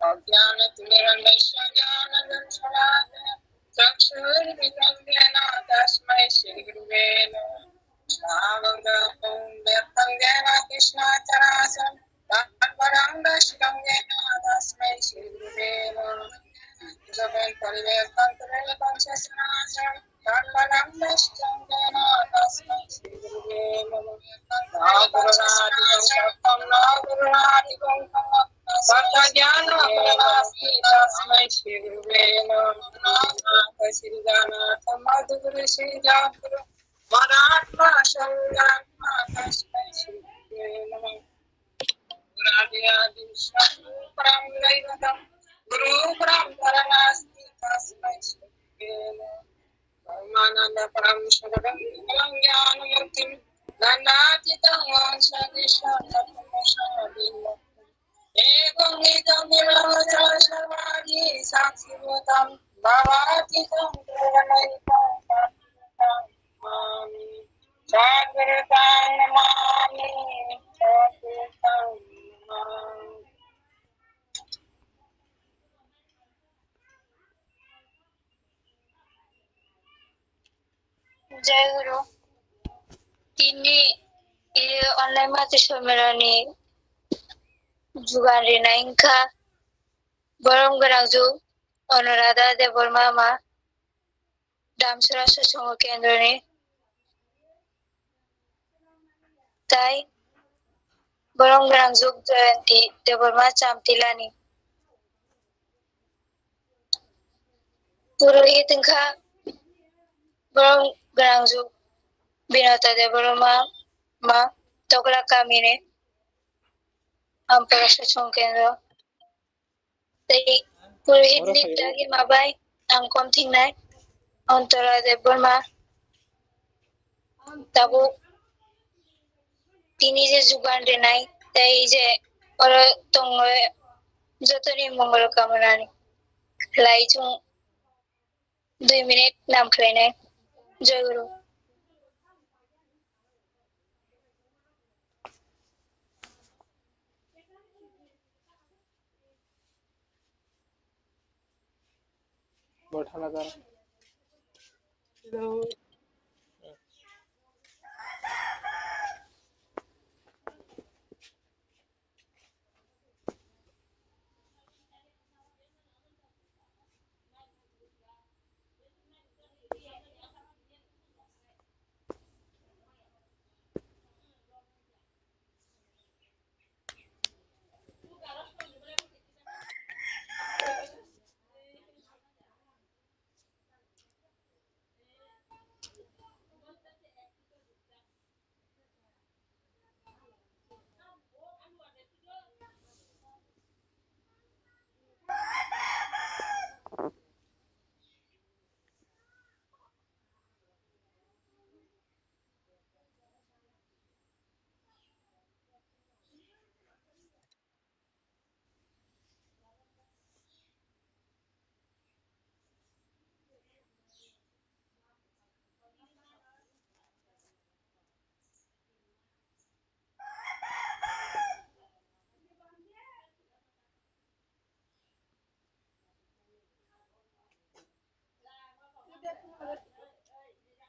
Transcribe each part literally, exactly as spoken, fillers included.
अज्ञानतिमिरन्धस्य ज्ञानाञ्जनशलाकया चक्षुरुन्मीलितं येन तस्मै श्रीगुरवे नमः। श्यामवदनं व्यक्तं येन कृष्णाच्चारासनं तत्पदं दर्शितं येन तस्मै श्रीगुरवे नमः। जगन्परिवेष्टं त्रिलोकं सचराचरं तत्पदं दर्शितं येन तस्मै श्रीगुरवे नमः। न गुरुणादिकं सत्त्वं न गुरुणादिकं तमः सत्त्वं ज्ञानं गुरुणास्ति तस्मै श्रीगुरवे नमः। नाथ श्रीजानाथ मधुगुरु श्रीजागुरु मदात्मा सर्वदात्मा तस्मै श्रीगुरवे नमः। गुरादिरादिशं गुरुपरं दैवतं गुरुपरं परमास्ति तस्मै श्रीगुरवे नमः। परमानन्दपरं सदगं केवलं ज्ञानमूर्तिं दण्डातीतं वाञ्छाकल्पतरुं एकं एकं विमलं सर्वादि साक्षिभूतं भावातीतं प्रेरणयुक्तं सद्गुरुं नमामि। सद्गुरुं नमामि। सद्गुरुं Namami. Jai Guru. Tini, eh, online mati somerani jugan rina wngkha. Borom gwnang ju Anuradha Debbarma ma Damsara Satsang Kendroni. Tai borom gwnang ju Jayanti Debbarma Chamtilani. Purohit wngkha borom gwnang ju Binata Debbarma ma Tokla kamini Ampara Satsang Kendro. Tei purohit ni dagi ma bai ang kom thingnai Antora Debbarma. Tabuk tini je jugan rinai tei je oro tongo jotoni mongol kamanani khlai chung dui minute nam khlainai. Jai Guru. Hello.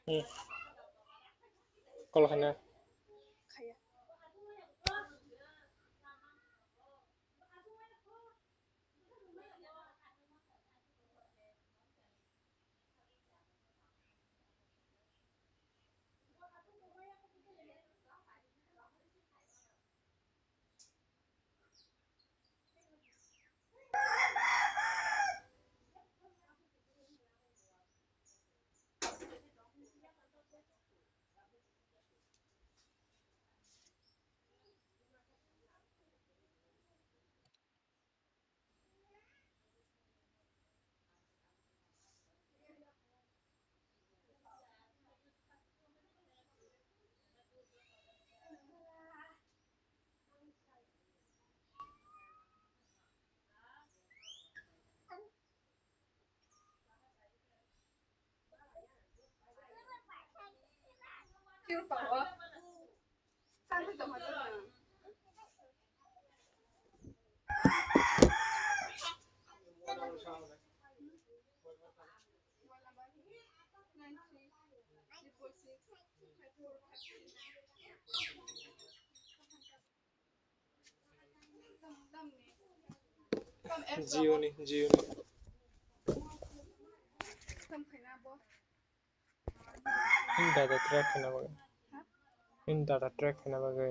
Hmm. Kalau hanya. Jio ni, Jio ni. Ini data track khaina bagwi. Ini data track khaina bagwi.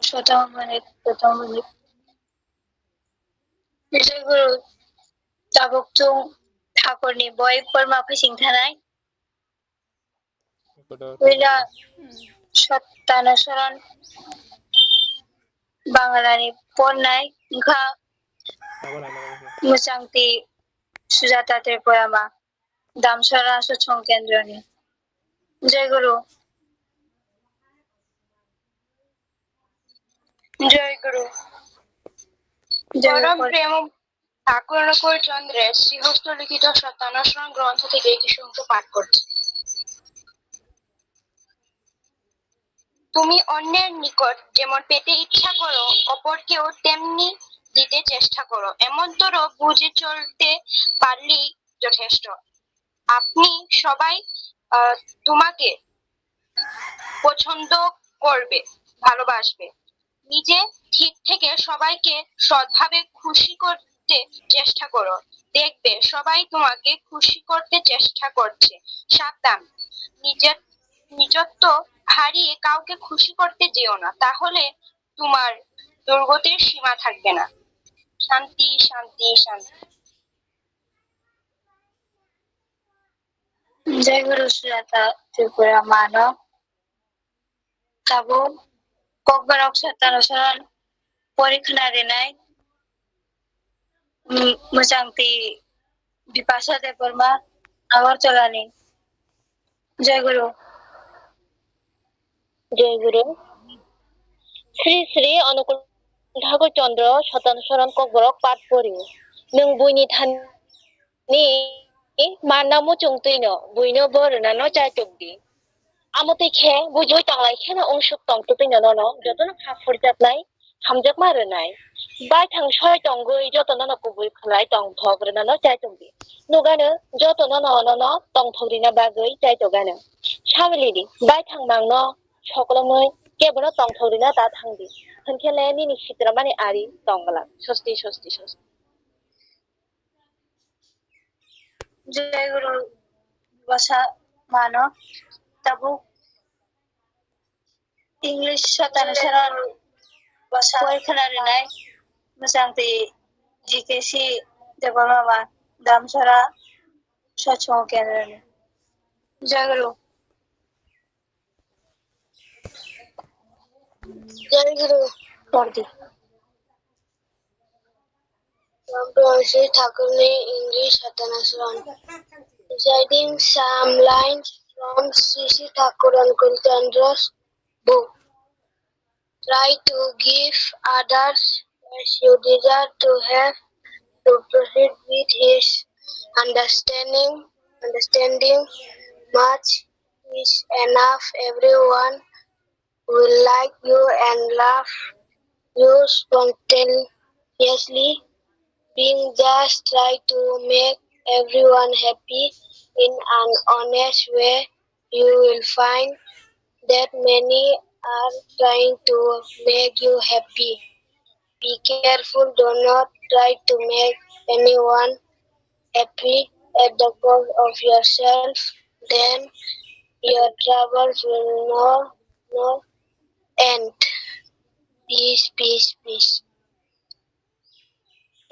Soto mani, soto mani. Jai Guru, tabuk chwng Thakurni boi porma phising thanai. Puila Sottanosoron Bangalani pornai wngkha Mwchangti Sujata Tripurama, Damsara Sochong Kendroni. Jai Guru. Jai Guru. Jai Guru. পরম প্রেম ঠাকুর অনুকূল চন্দ্রের শ্রীহস্ত লিখিত সত্যানুসরণ গ্রন্থ থেকে কিছু অংশ পাঠ করছি। তুমি অন্যের নিকট যেমন পেতে ইচ্ছা করো, অপরকেও তেমনি দিতে চেষ্টা করো। এমন তর বুঝে চলতে পারলেই যথেষ্ট। আপনি সবাই, আহ, তোমাকে পছন্দ করবে, ভালোবাসবে। নিজে ঠিক থেকে সবাইকে সৎভাবে খুশি করতে চেষ্টা করো। দেখবে সবাই তোমাকে খুশি করতে চেষ্টা করছে। সাবধান, নিজের, নিজত্ব হারিয়ে কাউকে খুশি করতে যেও না, তাহলে তোমার দুর্গতির সীমা থাকবে না। শান্তি, শান্তি, শান্তি। Jai Guru Sujata Tripura mano. Tabuk Kokborok Sottanosoron porikhna rinai, mm, Mwchangti Bipasha Debbarma, Agartala ni. Jai Guru. Jai Guru. Sri Sri Anukul Thakur Chandra Sottanosoron Kokborok pat pori. Nwng buini thani manna muchung twino buino bo rwnano chaitok di. Amo twi khe buijo tanglai kheno wngsuk tong twino nono jotono kha phurjaknai hamjakma rwnai. Baithang soi tongwi jotono no kubui khwlai tongthok rwnano chaitok di. Nugano jotono no nono tongthok rina bagwi chaitokgano. Samili di, baithang mangno sokolomwi kebono tongthok rina ta thang di. Hwnkhe le nini sitramani ari tong glak. Sosti, sosti, sosti. Jai Guru Basa mano. Tabuk English Sottanosoron porikhna rinai Mwchangti G K C Debbarma, Damsara Sochong Kendroni. Jai Guru. Jai Guru. Kordi. From Sri Thakurni English Sottanosoron. Reciting some lines from Sri Sri Thakur Anukul Chandra's book. Try to give others as you desire to have, to proceed with his understanding, understanding much is enough. Everyone will like you and love you spontaneously. Being just try to make everyone happy in an honest way. You will find that many are trying to make you happy. Be careful, do not try to make anyone happy at the cost of yourself. Then your troubles will know no end. Peace, peace, peace.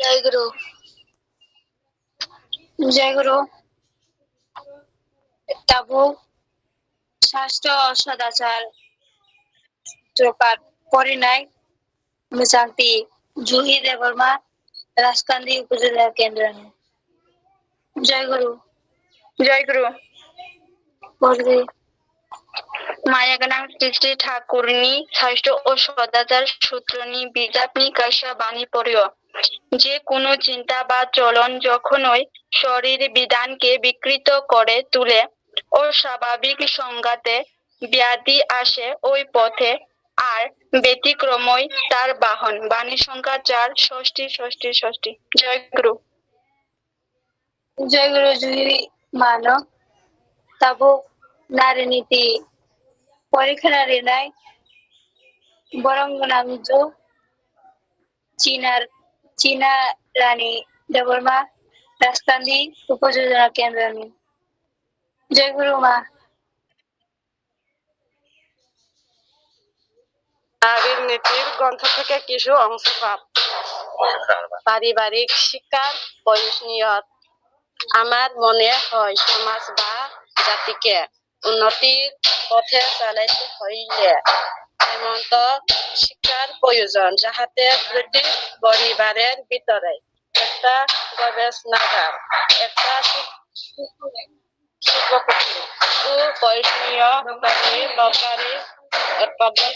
Jai Guru. Jai Guru. Tabuk Sastro Sadachar Chopar porinai Mwchangti Juhi Debbarma, Rajkandi Upajila Kendra ni. Jai Guru. Jai Guru. Pordi. Maya gwnang Sri Sri Thakurni Sastro o Sodachar Sutroni bijapni kaisa bani porio. Je kuno chinta ba cholon jokhonoi shorir bidanke bikrito kore tule, oswabhabik songate byadhi ashe oi pothe, ar betikromoi tar bahon. Bani songkha char, sosti, sosti, sosti. Joy Guru. Joy Guru Jui mano. Tabuk nari niti porikha rinai borong gwnang ju China, China Rani Debbarma Rajkandi Upojojona Kendroni. Joy Guru ma. নারীর নীতির গ্রন্থ থেকে কিছু অংশ পাঠ। পারিবারিক শিক্ষার প্রয়োজনীয়তা। আমার মনে হয় সমাজ বা জাতিকে উন্নতির পথে চালাইতে হইলে এমন তো শিক্ষার প্রয়োজন, যাহাতে প্রতি পরিবারের ভিতরে একটা গবেষণাগার, একটা শিক-, শিল্পপতি ও প্রয়োজনীয় তরকারি উৎপাদন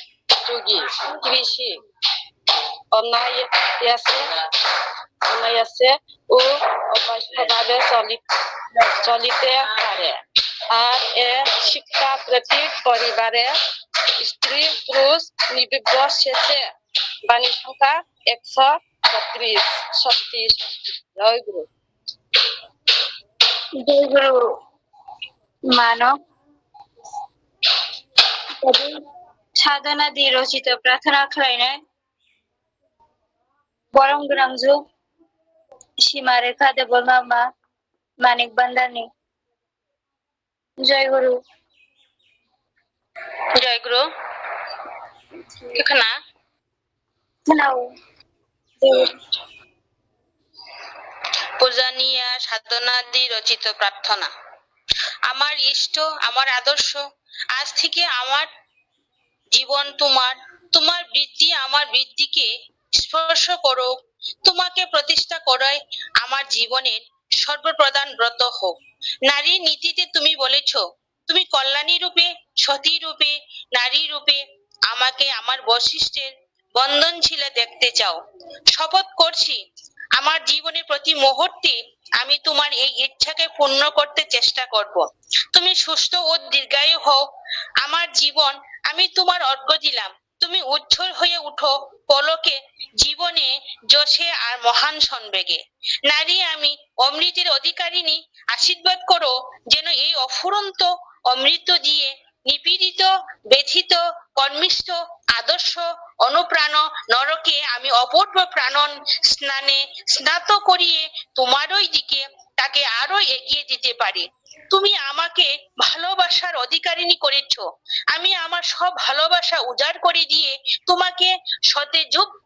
যোগী কৃষি অনায়াসে, অনায়াসে ও অবাধ্যভাবে চলি-, চলিতে পারে। আর এ শিক্ষা প্রতি পরিবারে স্ত্রী পুরুষ নির্বিশেষে বাণী সংখ্যা একশো ছত্রিশ, ছত্রিশ। জয় গুরু। Jai Guru mano. Sadhana di rochito prarthana khlainai borong gwnangju Sima Rekha Debbarma ma Manik Bhandarni. Jai Guru. Jai Guru. Khna? Khna o. Jai Guru. পূজনীয়া সাধনা দি রচিত প্রার্থনা। আমার ইষ্ট, আমার আদর্শ, আজ থেকে আমার জীবন তোমার, তোমার বৃদ্ধি আমার বৃদ্ধিকে স্পর্শ করুক, তোমাকে প্রতিষ্ঠা করাই আমার জীবনের সর্বপ্রধান ব্রত হোক। নারী নীতিতে তুমি বলেছ, তুমি কল্যাণী রূপে, সতী রূপে, নারী রূপে আমাকে আমার বৈশিষ্ট্যের বন্ধনশীলে দেখতে চাও। শপথ করছি, আমার জীবনের প্রতি মুহূর্তে আমি তোমার এই ইচ্ছাকে পূর্ণ করতে চেষ্টা করব। তুমি সুস্থ ও দীর্ঘায়ু হও। আমার জীবন, আমি তোমার অর্ঘ্য দিলাম। তুমি উজ্জ্বল হয়ে উঠো পলকে, জীবনে যশে আর মহান সন্বেগে। নারী আমি অমৃতের অধিকারিণী, আশীর্বাদ করো যেন এই অফুরন্ত অমৃত দিয়ে নিপীড়িত, ব্যথিত, কর্মিষ্ঠ, আদর্শ, অনুপ্রাণ নরকে আমি অপূর্ব প্রাণন স্নানে স্নাত করিয়ে তোমারই দিকে তাকে আরো এগিয়ে দিতে পারি। তুমি আমাকে ভালোবাসার অধিকারিণী করেছ। আমি আমার সব ভালোবাসা উজাড় করে দিয়ে তোমাকে সতেজুপ-,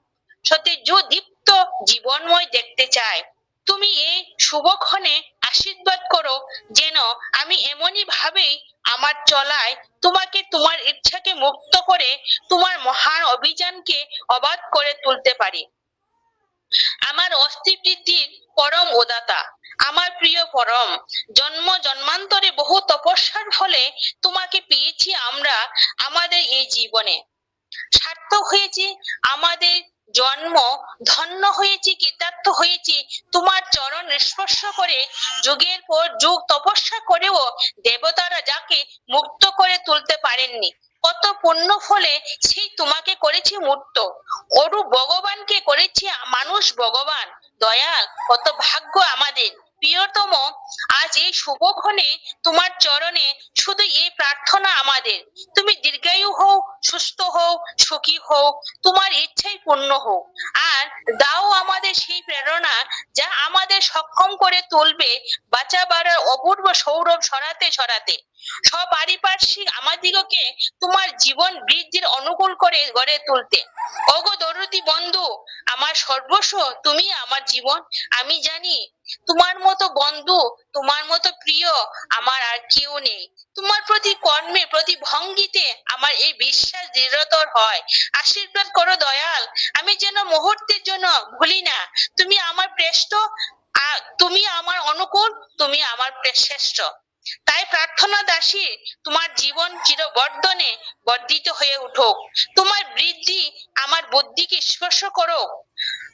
সতেজোদীপ্ত জীবনময় দেখতে চাই। তুমি এই শুভক্ষণে আশীর্বাদ করো যেন আমি এমনই ভাবেই আমার চলায় তোমাকে, তোমার ইচ্ছাকে মুক্ত করে তোমার মহান অভিযানকে অবাধ করে তুলতে পারি। আমার অস্থিবৃদ্ধির পরম উদাতা, আমার প্রিয় পরম, জন্ম জন্মান্তরে বহু তপস্যার ফলে তোমাকে পেয়েছি আমরা আমাদের এই জীবনে। সার্থক হয়েছে আমাদের জন্ম, ধন্য হয়েছি, কৃতার্থ হয়েছি। তোমার চরণ স্পর্শ করে যুগের পর যুগ তপস্যা করেও দেবতারা যাকে মুক্ত করে তুলতে পারেননি, কত পুণ্য ফলে সেই তোমাকে করেছে মুক্ত। অরূপ ভগবানকে করেছে মানুষ ভগবান। দয়াল, কত ভাগ্য আমাদের। প্রিয়তম, আজ এই শুভক্ষণে তোমার চরণে শুধু এই প্রার্থনা আমাদের, তুমি দীর্ঘায়ু হও, সুস্থ হও, সুখী হও, তোমার ইচ্ছাই পূর্ণ হোক। আর দাও আমাদের সেই প্রেরণা, যা আমাদের সক্ষম করে তুলবে বাঁচা বাড়ার অপূর্ব সৌরভ ছড়াতে ছড়াতে। সপারিপার্শ্বিক আমাদিগকে তোমার জীবন বৃদ্ধির অনুকূল করে গড়ে তুলতে। ওগো দরদি বন্ধু, আমার সর্বস্ব, তুমি আমার জীবন। আমি জানি তোমার মতো বন্ধু, তোমার মতো প্রিয় আমার আর কেউ নেই। তোমার প্রতি কর্মে, প্রতি ভঙ্গিতে আমার এই বিশ্বাস দৃঢ়তর হয়। আশীর্বাদ করো দয়াল, আমি যেন মুহূর্তের জন্য ভুলি না, তুমি আমার প্রেষ্ঠ, আ, তুমি আমার অনুকূল, তুমি আমার প্রে-, শ্রেষ্ঠ। তাই প্রার্থনা দাসী, তোমার জীবন চিরবর্ধনে বর্ধিত হয়ে উঠুক। তোমার বৃদ্ধি আমার বুদ্ধিকে স্পর্শ করুক।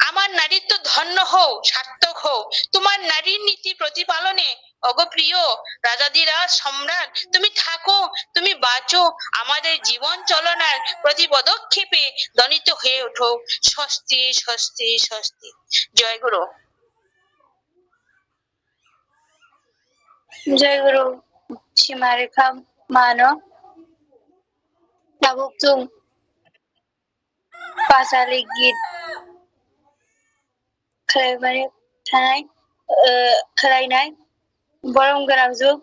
আমার নারীত্ব ধন্য হোক, সার্থক হোক। তোমার নারীর নীতি প্রতিপালনে, অগো প্রিয় রাজাধিরাজ সম্রাট, তুমি থাকো, তুমি বাঁচো, আমাদের জীবন চলনার প্রতি পদক্ষেপে ধ্বনিত হয়ে উঠুক। স্বস্তি, স্বস্তি, স্বস্তি। জয় গুরু। Jai Guru, Simarekha mano. Tabuk chwng Pachali git khlaimani thanai, eh, khlainai. Borom gwnangju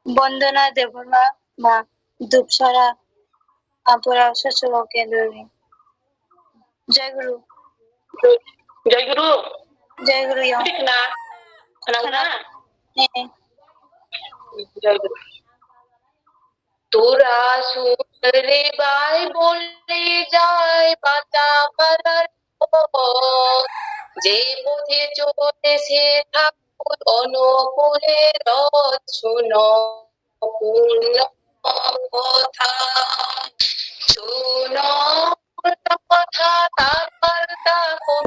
Bondona Debbarma ma Dupsara Ampura Sasuro Kendroni. Jai Guru. Jai Guru. Jai Guru yang. Khna. Khna. Eh. Jai Guru. তোরা শুন রে ভাই, বলে যায় বাঁচা পারার পথ। যে পথে চলেছে ঠাকুর অনুকূলে রথ, শোনো পূর্ণ কথা। শোনো পূর্ণ কথা, তার বার্তা কোন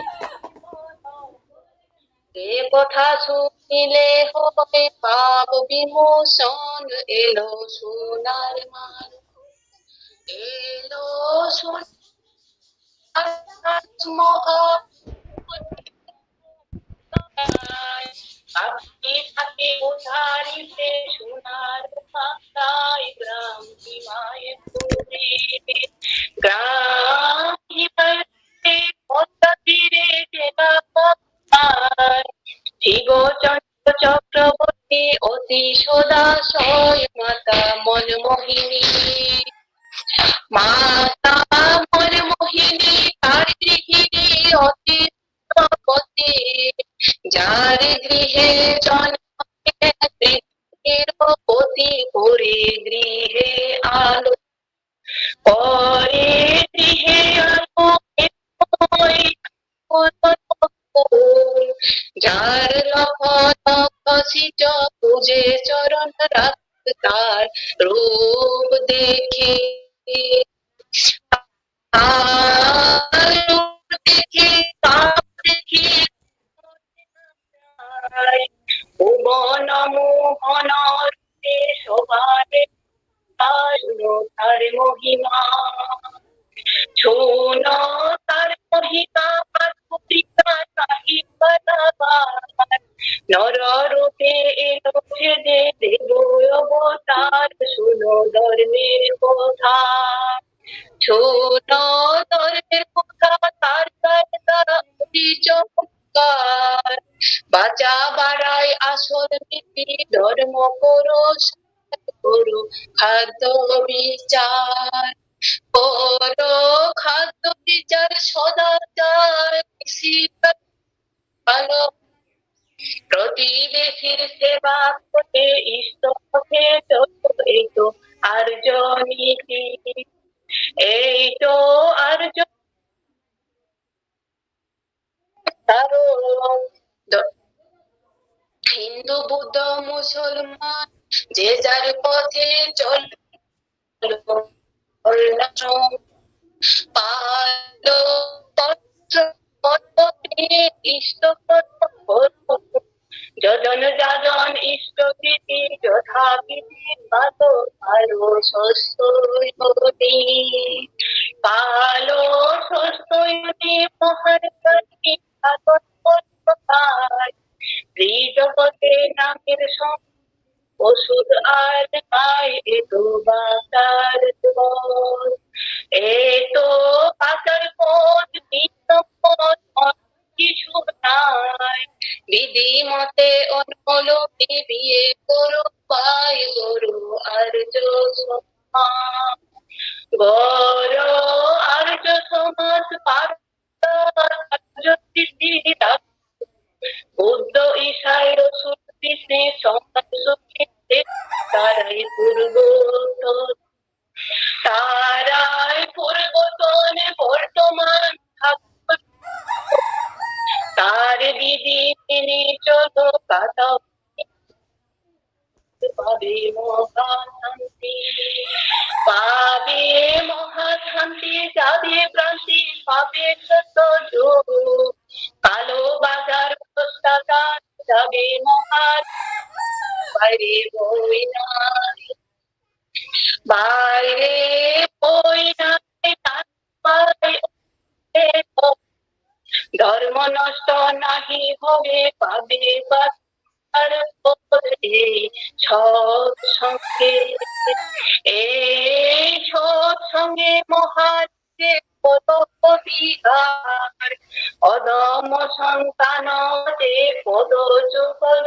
যে কথা শুনিলে হয় পাপ বিমোচন, এলো সোনার মার্গ, এলো সোনার মহা পাখি থাকে উধারিতে সোনার পাতায় গ্রাম সীমায় ঘুরে। গ্রাম সীমায় পদ্মা তীরে সেবা পায়। শিবচন্দ্র চক্রবর্তী অতি সদাশয় মাতা মনমোহিনী। মাতা মনমোহিনী তার গৃহিণী অতি সতী। যার গৃহে জন্ম পতি পরি গৃহে আলো। পরে গৃহে আলো এ হই আকুল। যার লক্ষ লক্ষ সিজ পূজে চরণ রাত তার রূপ দেখে। তার রূপ দেখে, তার দেখে ভুবন মোহন রূপে শোভায়। শোনো তার মহিমা, শোনো তার মহিমা, পার্বতীকা সাহিব বারবার। নর রূপে এলো সে যে দেব অবতার, শোনো ধর্মের কথা। শোনো ধর্মের কথা, তার বার্তা অতি চমৎকার। বাঁচা বাড়াই আসল নীতি, ধর্ম করো সার করো খাদ্য বিচার। করো খাদ্য বিচার সদাচার, কৃষি পালন। প্রতিবেশীর সেবা করে ইষ্ট পথে চলো, এই তো আর্য নীতি, এই তো আর্য। কারণ দ-, হিন্দু, বুদ্ধ, মুসলমান যে যার পথে চল। পালো পত্র পদ্ধতি ইষ্ট করো। যজন যাজন ইষ্ট বিধি যথাবিধি পালো, পালো স্বস্ত যোনি। পালো স্বস্ত যোনি মহান প্রাণী পালন করো তাই। ত্রিজগতে নামের সম ওষুধ আর নাই এ তো বাঁচার পথ, এ তো বাঁচার পথ, ভিন্ন পথ অন্য কিছু নাই। বিধি মতে অনুলোমে বিয়ে করো, পাই গরু আর্য সমাজ। গরু আর্য সমাজ পার বুদ্ধ, ঈশায়, রসুল, কৃষ্ণে সমাজ সুখে তারাই পূর্বতন। তারাই পূর্বতন বর্তমান ঠাকুর। তার বিধি মেনে চলো কাটাও। পাবে মহাশান্তি, পাবে মহাশান্তি, যাবে ভ্রান্তি, পাবে সত্য যোগ। কালো বাজার ভ্রষ্টাচার যাবে মহা, বাইরে বই নাই, বাইরে বই নাই, তার পায়ে ধর্ম নষ্ট নাহি হবে, পাবে বাঁচার পথে সৎসঙ্গে। এই সৎসঙ্গে মহারাজে কত বিহার, অধম সন্তান যে পদ যুগল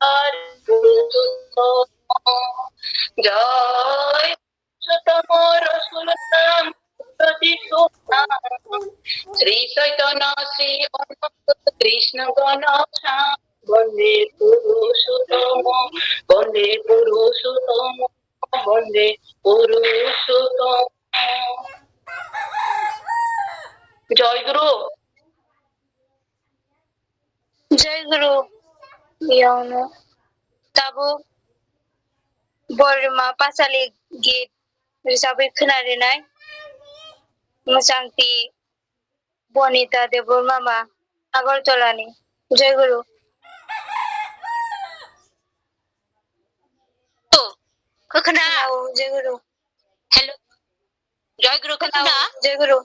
আর পুরুষোত্তম। জয় পুরুষোত্তম রসুল নাম প্রতি সুনাম। শ্রী চৈতন্য শ্রী অনন্ত কৃষ্ণ গণ শ্যাম। বন্দে পুরুষোত্তম, বন্দে পুরুষোত্তম, বন্দে পুরুষোত্তম। জয় গুরু। Jai Guru, yongno tabuk Borma Pasali git rwchapwi khwnarinai mwchangtwi Bonita Debbarma ma Agartala ni. Jai Guru. Khwkhwna. Jai Guru. Hello. Jai Guru, khwna. Jai Guru.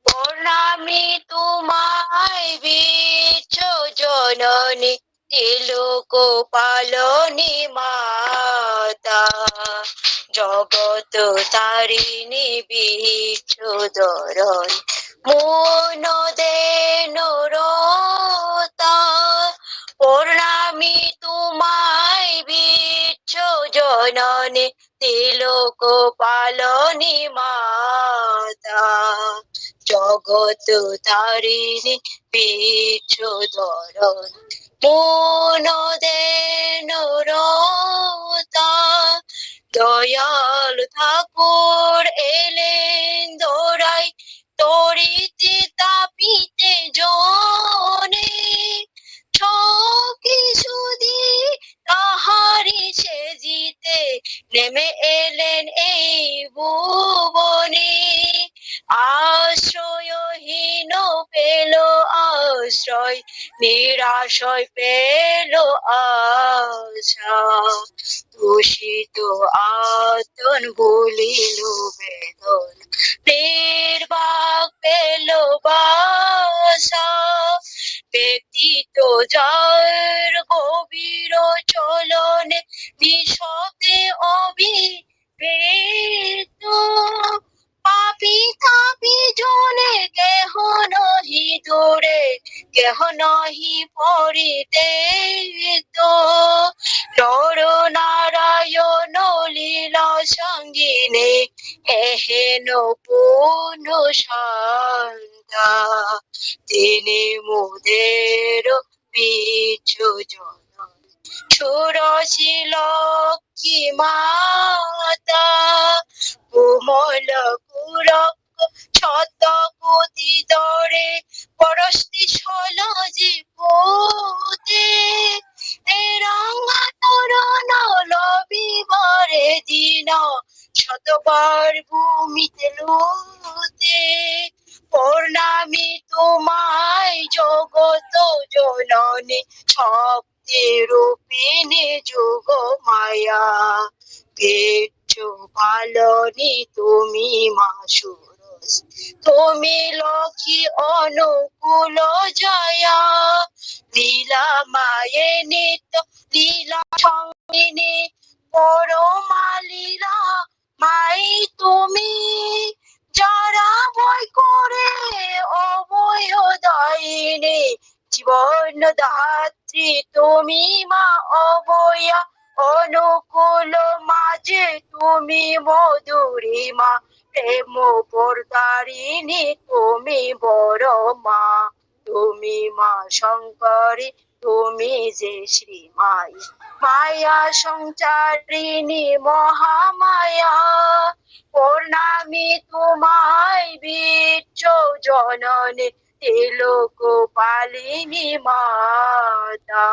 প্রণামী তোমায় বিশ্বজননী, ত্রিলোক পালনী মাতা। জগত তারিণী বিশ্বধরণী, মন দেন রতা। প্রণামী তোমায় বিশ্বজননী, ত্রিলোক পালনী মাতা। জগত তারিণী বিশ্বধরণী, মন দেন রতা। দয়াল ঠাকুর এলেন ধরায়, তরিতে তাপিতে জনে। সখী সুধী তাহারি সেজিতে, নেমে এলেন এই ভুবনে। আশ্রয়হীন পেল আশ্রয়, নিরাশ্রয় পেল আশা। তূষিত আর্তন ভুলিল বেদনা, নির্বাক পেল বাসা। ব্যথিত যার গভীর চলনে, নিঃশব্দে অভিভূত। পাপী তাপী জনে কেহ নহি দূরে, কেহ নহি পরিত্যক্ত। নর নারায়ণ লীলা সঙ্গিনী, এহেন পূর্ণ শান্তা। তিনি মোদের বিশ্বজননী। ষোড়শী লক্ষ্মী মাতা, কোমল কুরক ছত্র কোটি ধরে, পরশতি ষোলশী পুতে। এ রঙা তরুণ লবিবরে দীন, শতবার ভূমিতে লুতে। প্রণামী তোমায় জগত জননী, শক্তি রূপিণী যোগ মায়া। বিশ্বপালনী তুমি মা সুরস, তুমি লক্ষ্মী অনুকূল জয়া। লীলা মায়ে নিত্য লীলা সঙ্গিনী, পরমা লীলা মাই তুমি। যারা ভয় করে অভয় দায়িনী, জীবন দাত্রী তুমি মা অভয়া। অনুকূল মাঝে তুমি মধুরিমা, প্রেম বরদারিণী তুমি বড় মা। তুমি মা শঙ্করী, তুমি যে শ্রী মায়া, মায়া সংচারিণী মহামায়া। প্রণামী তোমায় বিশ্বজননী, tilok palini mata,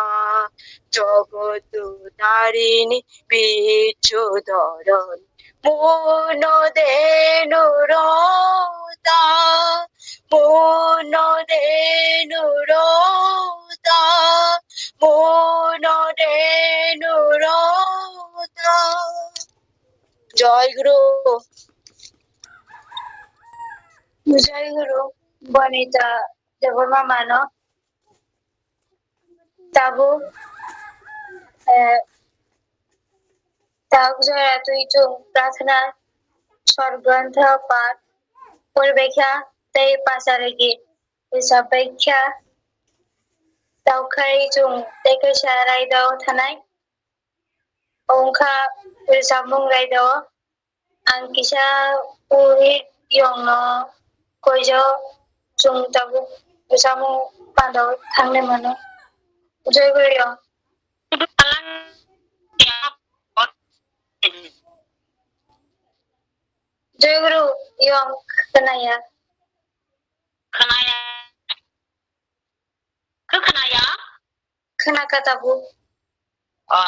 jogot tarini bichu doron, muno denu rota, muno denu rota, muno denu rota. Joy Guru. Joy Guru. Bonita Debbarma mano. Tabuk, eh, tabuk jora twi chwng prarthana, sor grontho path, poribaikha tei pachari git rwchapbaikha. Tabuk khai chwng tei kaisa raida o thanai. Wngkha rwchapmung raida o. Ang kisa purit yongno koijo, chwng tabuk bwsamung pandao thangnai mano. Joy Guru yong. Joy Guru yong khwnaya. Khwnaya. Khe khwnaya? Khwnakha tabuk. O,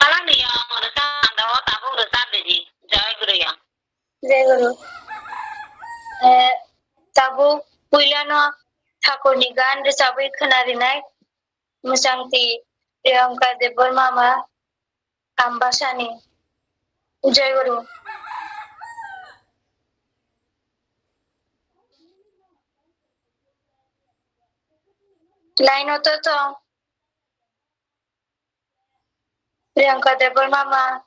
talangni yong rwchap manda o tabuk rwchap ridi. Joy Guru yong. Joy Guru. Eh, tabuk puilano thakurni gan rwchabwi khwnarinai. Mwchangtwi Priyanka Debbarma ma. Ambasani. Joy Guru. Line o to tong. Priyanka Debbarma ma.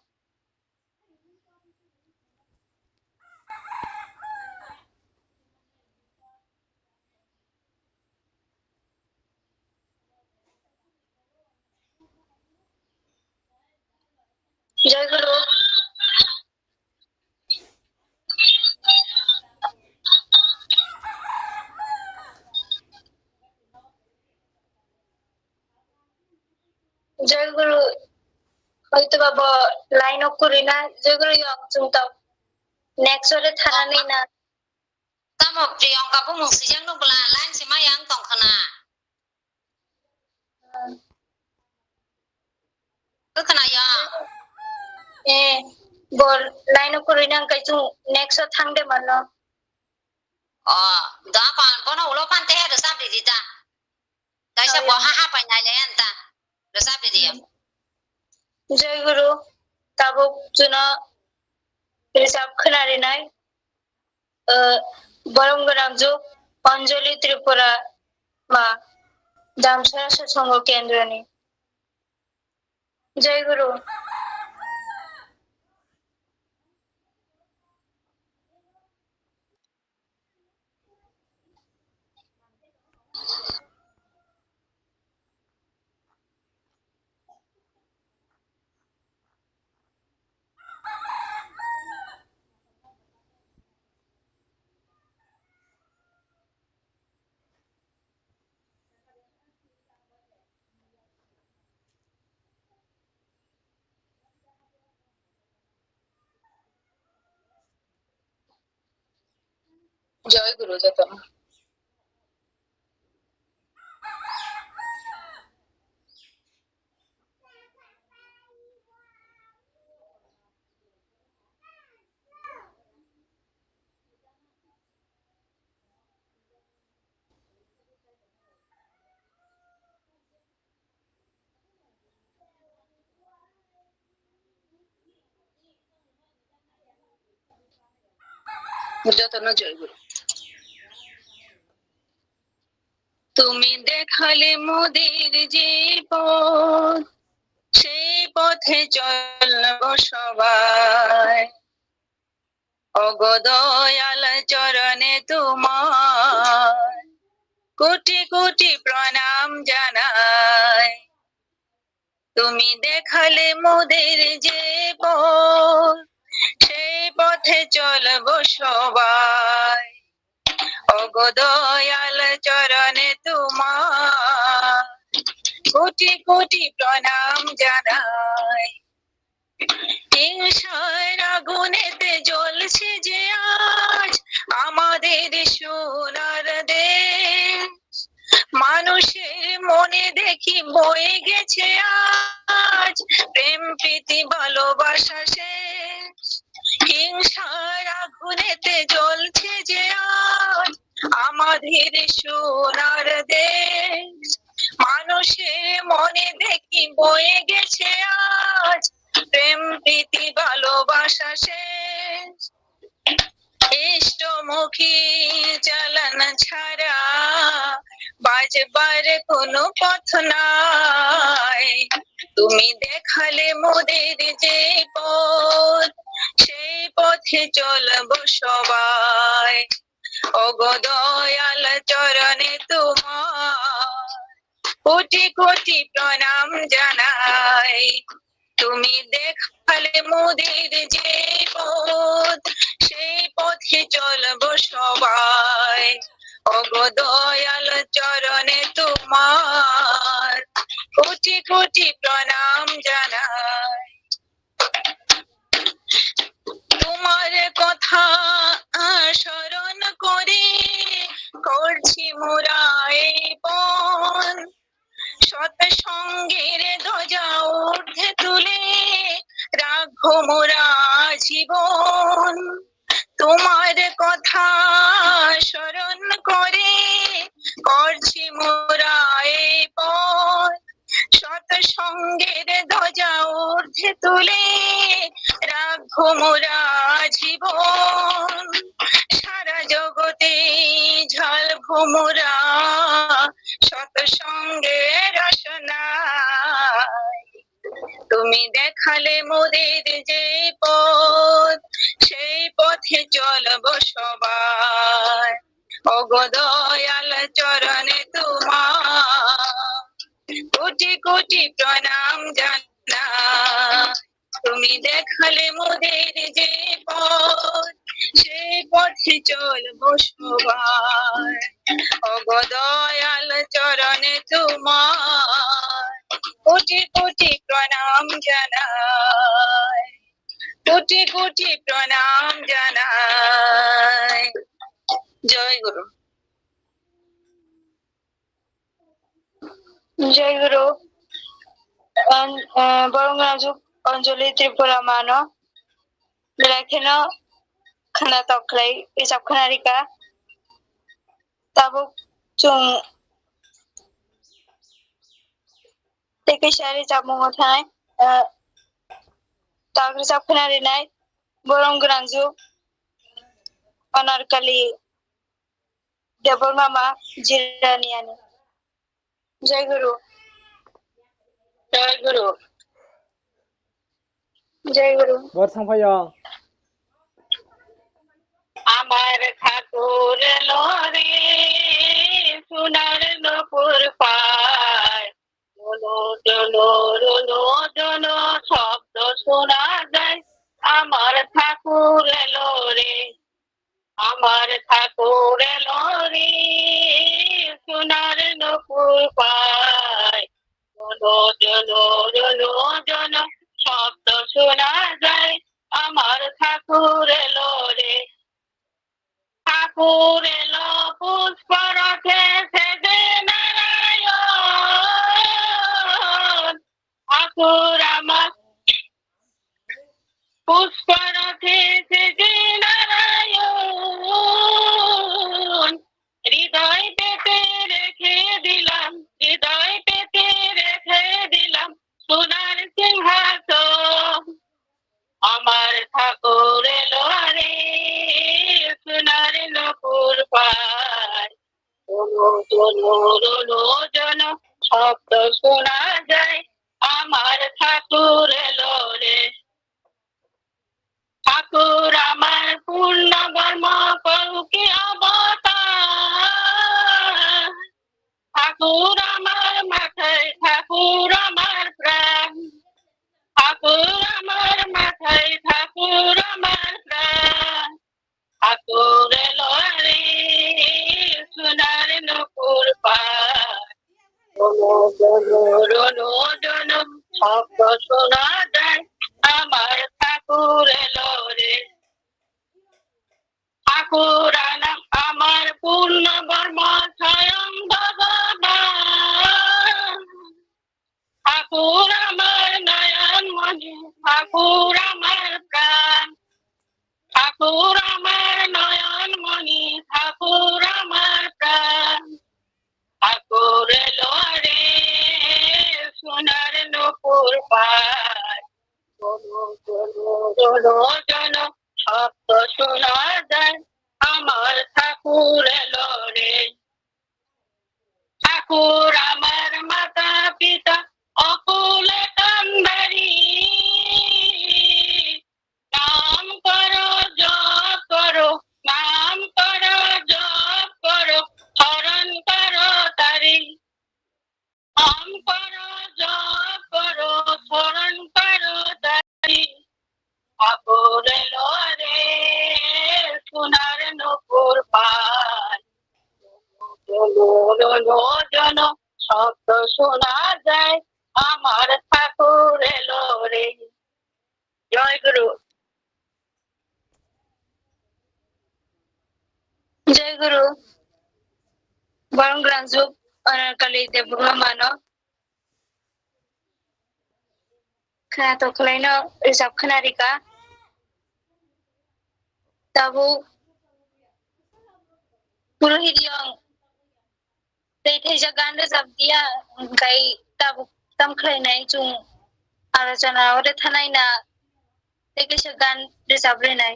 Joy Guru. Joy Guru, hoito ba bo line o kwrwi na, Joy Guru yong chwng tok next ore thanani na. Tamo Priyanka bumung swijak nuk bwla line se maya wng tong khwna. Kwkhwna ya? Eh, bo line o kwrwi na wngkhe chwng next o thang de mano. O, da pan bono ulo pan te he rwchap ridi ta. Kaisa bo ha ha pai nai le yan ta. Rwchap ridi ya. Joy Guru, tabuk chwngno rwchap khwna rinai. Eh, borom gwnang juk Anjali Tripura ma Damsara Satsang Kendroni. Joy Guru. Joy Guru jotono. Jotono joy guru. তুমি দেখালে মোদের যে পথ, সেই পথে চলব সবাই। ওগো দয়াল চরণে তোমার কোটি কোটি প্রণাম জানাই। তুমি দেখালে মোদের যে পথ, সেই পথে চলব সবাই। ওগো দয়াল চরণে তোমার কোটি কোটি প্রণাম জানাই। হিংসার আগুনেতে জ্বলছে যে আজ আমাদের সোনার দেশ। মানুষের মনে দেখি বয়ে গেছে আজ প্রেম প্রীতি ভালোবাসা শেষ। হিংসার আগুনেতে জ্বলছে যে আজ আমাদের সোনার দেশ। মানুষের মনে দেখি বয়ে গেছে আজ প্রেম প্রীতি ভালোবাসা শেষ। ইষ্টমুখী চালান ছাড়া বাঁচবার কোনো পথ নাই। তুমি দেখালে মোদের যে পথ, সেই পথে চলব সবাই। ওগো দয়াল চরণে তোমার কোটি কোটি প্রণাম জানাই। তুমি দেখালে মোদের যে পথ, সেই পথে চলব সবাই। ওগো দয়াল চরণে তোমার কোটি কোটি প্রণাম জানাই। তোমার কথা স্মরণ করে করছি মোরা এই পণ। সৎ সঙ্গের ধ্বজা ঊর্ধ্বে তুলে রাখবো মোরা জীবন। তোমার কথা স্মরণ করে করছি মোরা এই পণ। সৎ সঙ্গের ধ্বজা ঊর্ধ্বে তুলে রাখবো মোরা জীবন। সারা জগতে ঝালবো মোরা সৎ সঙ্গের রসনায়। তুমি দেখালে মোদের যে পথ, সেই পথে চলব সবাই। ওগো দয়াল চরণে তোমার কোটি কোটি প্রণাম জানাই। তুমি দেখালে মোদের যে পথ, সেই পথে চলব সবাই। ওগো দয়াল চরণে তোমার কোটি কোটি প্রণাম জানাই, কোটি কোটি প্রণাম জানাই। জয় গুরু। Jai Guru. An-, eh, borok no juk Anjali Tripura mano. Belai kheno khna tok khlai, rijab khna rika. Tabuk chwng tei kaisa rijabmungo thanai, eh, tabuk rijab khna rinai borok gwnang juk Anarkali Debbarma ma Jirani ani. Jai Guru. Jai Guru. Jai Guru. Bor thangphaio. আমার ঠাকুর এলো রে, সোনার নূপুর পায়। জনো জনো রনো জনো শব্দ শোনা যায়। আমার ঠাকুর এলো রে। আমার ঠাকুর এলো রে, সোনার নূপুর পায়। জনো জনো রনো জনো শব্দ শোনা যায়, আমার ঠাকুর এলো রে। ঠাকুর এলো পুষ্পরথে সেজে নারায়ণ, ঠাকুর আমার পুষ্পরথে সেজে নারায়ণ, হৃদয় পেতে রেখে দিলাম, হৃদয় পেতে রেখে দিলাম সোনার সিংহাসন। আমার ঠাকুর এলো রে, সোনার নূপুর পায়। রনো জনো রনো জনো শব্দ শোনা যায়, আমার ঠাকুর এলো রে। ঠাকুর আমার পূর্ণ ব্রহ্ম কল্কি অবতার। ঠাকুর আমার মাথায়, ঠাকুর আমার প্রাণ। ঠাকুর আমার মাথায়, ঠাকুর আমার প্রাণ। ঠাকুর এলো রে, সোনার নূপুর পায়। রনো জনো রনো জনো শব্দ শোনা যায়, আমার ঠাকুর এলো রে। ঠাকুর আনা-, আমার পূর্ণ ব্রহ্ম স্বয়ং ভগবান। ঠাকুর আমার নয়নমণি, ঠাকুর আমার প্রাণ। ঠাকুর আমার নয়নমণি, ঠাকুর আমার প্রাণ। ঠাকুর এলো রে, সোনার নূপুর পায়। জন জন জন জন শব্দ শোনা যায়, আমার ঠাকুর এলো রে। ঠাকুর আমার মাতা পিতা অকুলে কান্দারি। নাম করো, জপ করো, নাম করো, জপ করো, স্মরণ করো তারি। নাম করো, জপ করো, স্মরণ করো তারি। ঠাকুর এলো রে, সোনার নূপুর পায়। জন জন শব্দ শোনা যায়, আমার ঠাকুর এলো রে। জয় গুরু। Jai Guru. Borok rangchak Anarkali Debbarma mano. Khwnatok khlaino rwchap khwnarikha. Tabuk Purohit yong tei theijak gan rwchap diya, hwnkhe tabuk tam khlainai chwng alochona o rwthanai na tei kaisa gan rwchap rwnai.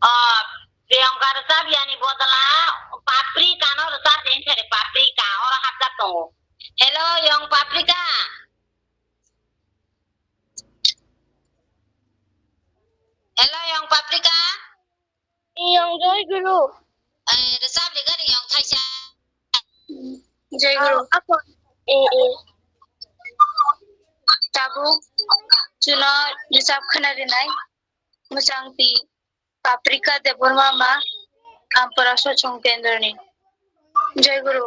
Ah, Priyanka rwchap yani bodol o Paprika no rwchap di, hwnkhe Paprika oro hapjak tongo. Hello, yong Paprika. Hello, yong Paprika. Yong Jai Guru. Eh, rwchap di gani yong thaisa. Jai Guru. Ah, ako. Eh, eh. Tabuk chwngno rwchap khwnarinai. Mwchang twi Paprika Debbarma ma Ampara Sochong Kendroni. Jai Guru.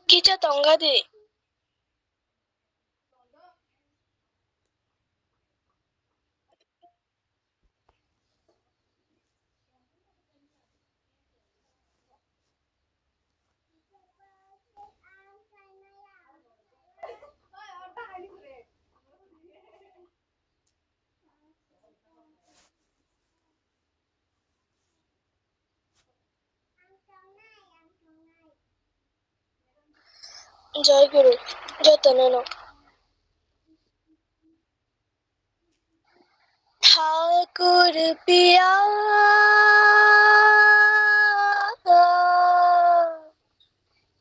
Kicha tonga de. Jai Guru, jotono no. ঠাকুর পিয়া,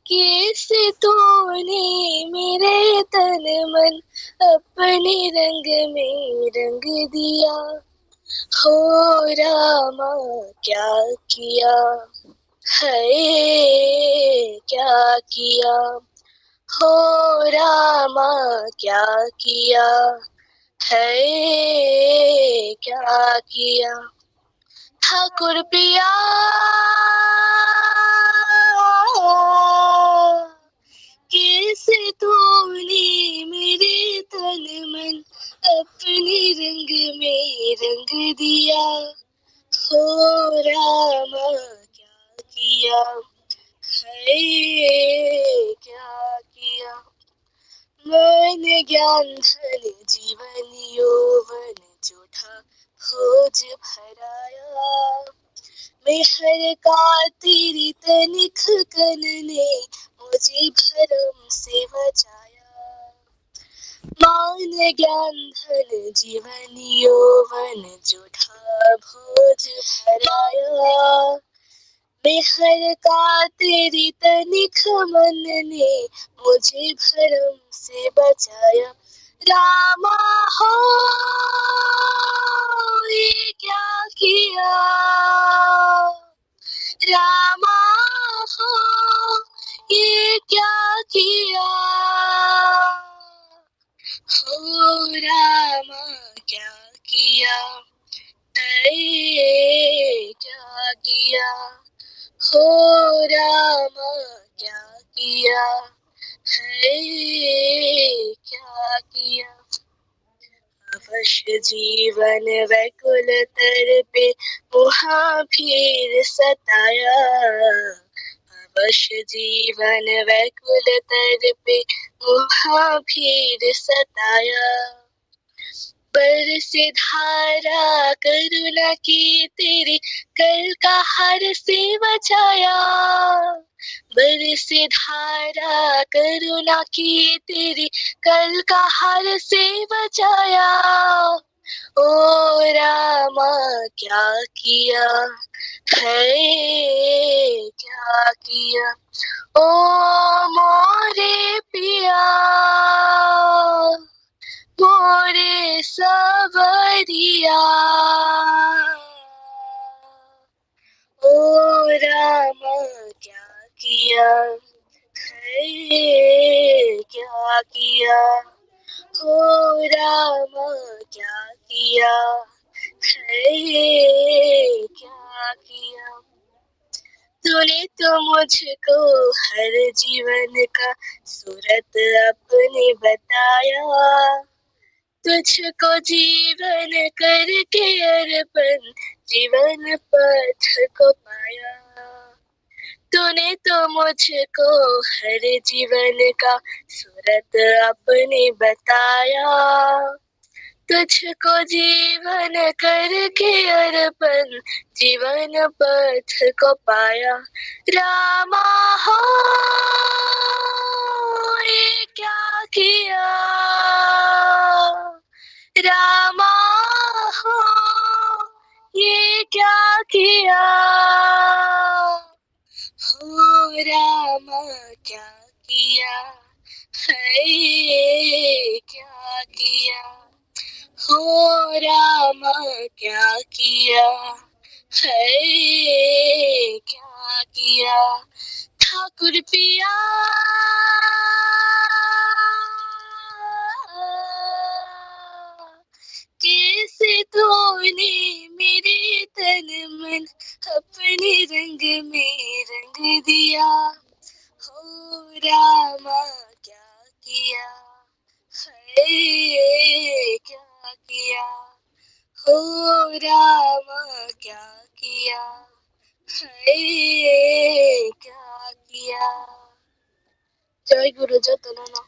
कैसे तूने मेरे तन मन अपने रंग में रंग दिया। हो रामा, क्या किया है, क्या किया। हो रामा, क्या किया है, क्या किया। ठाकुर पिया, कैसे तूने मेरे तन मन अपने रंग में रंग दिया। हो रामा, क्या किया है, क्या किया। मन ज्ञान धन जीवन यौवन जूठा भोज भराया। मेहर का तेरी तनिक कन ने मुझे भरम से बचाया। मान ज्ञान धन जीवन यौवन जूठा भोज हराया। मेहर का तेरी तनिक मन ने मुझे भरम से बचाया। रामा हो, ये क्या किया, रामा हो, ये क्या किया। हो रामा, क्या किया है, क्या किया। हो रामा, क्या किया है, क्या किया। अब अवश जीवन व्याकुल तड़पे, मुहाफिर सताया। अवश जीवन व्याकुल तड़पे, मुहाफिर सताया। बरसे धारा करुणा की तेरी, कल का हार से बचाया। बरसे धारा करुणा की तेरी, कल का हार से बचाया। ओ रामा क्या किया है, क्या किया, ओ मोरे पिया, मोरे सवरिया। ओ रामा क्या किया है, क्या किया, ओ रामा क्या किया है, क्या किया। तूने तो मुझको हर जीवन का सूरत अपनी बताया। तुझको जीवन करके अर्पण, जीवन पथ को पाया। तूने तो मुझको हर जीवन का सूरत अपनी बताया। तुझको जीवन करके अर्पण, जीवन पथ को पाया। रामा हो, ये क्या किया, रामा हो, ये क्या किया, हो रामा क्या किया है, क्या किया, हो रामा क्या किया है, क्या किया। ठाकुर पिया कैसे तूने मेरे तन मन अपने रंग में रंग दिया। हो रामा क्या किया है, क्या किया, हो रामा क्या किया है, क्या किया। Joy Guru jotono no.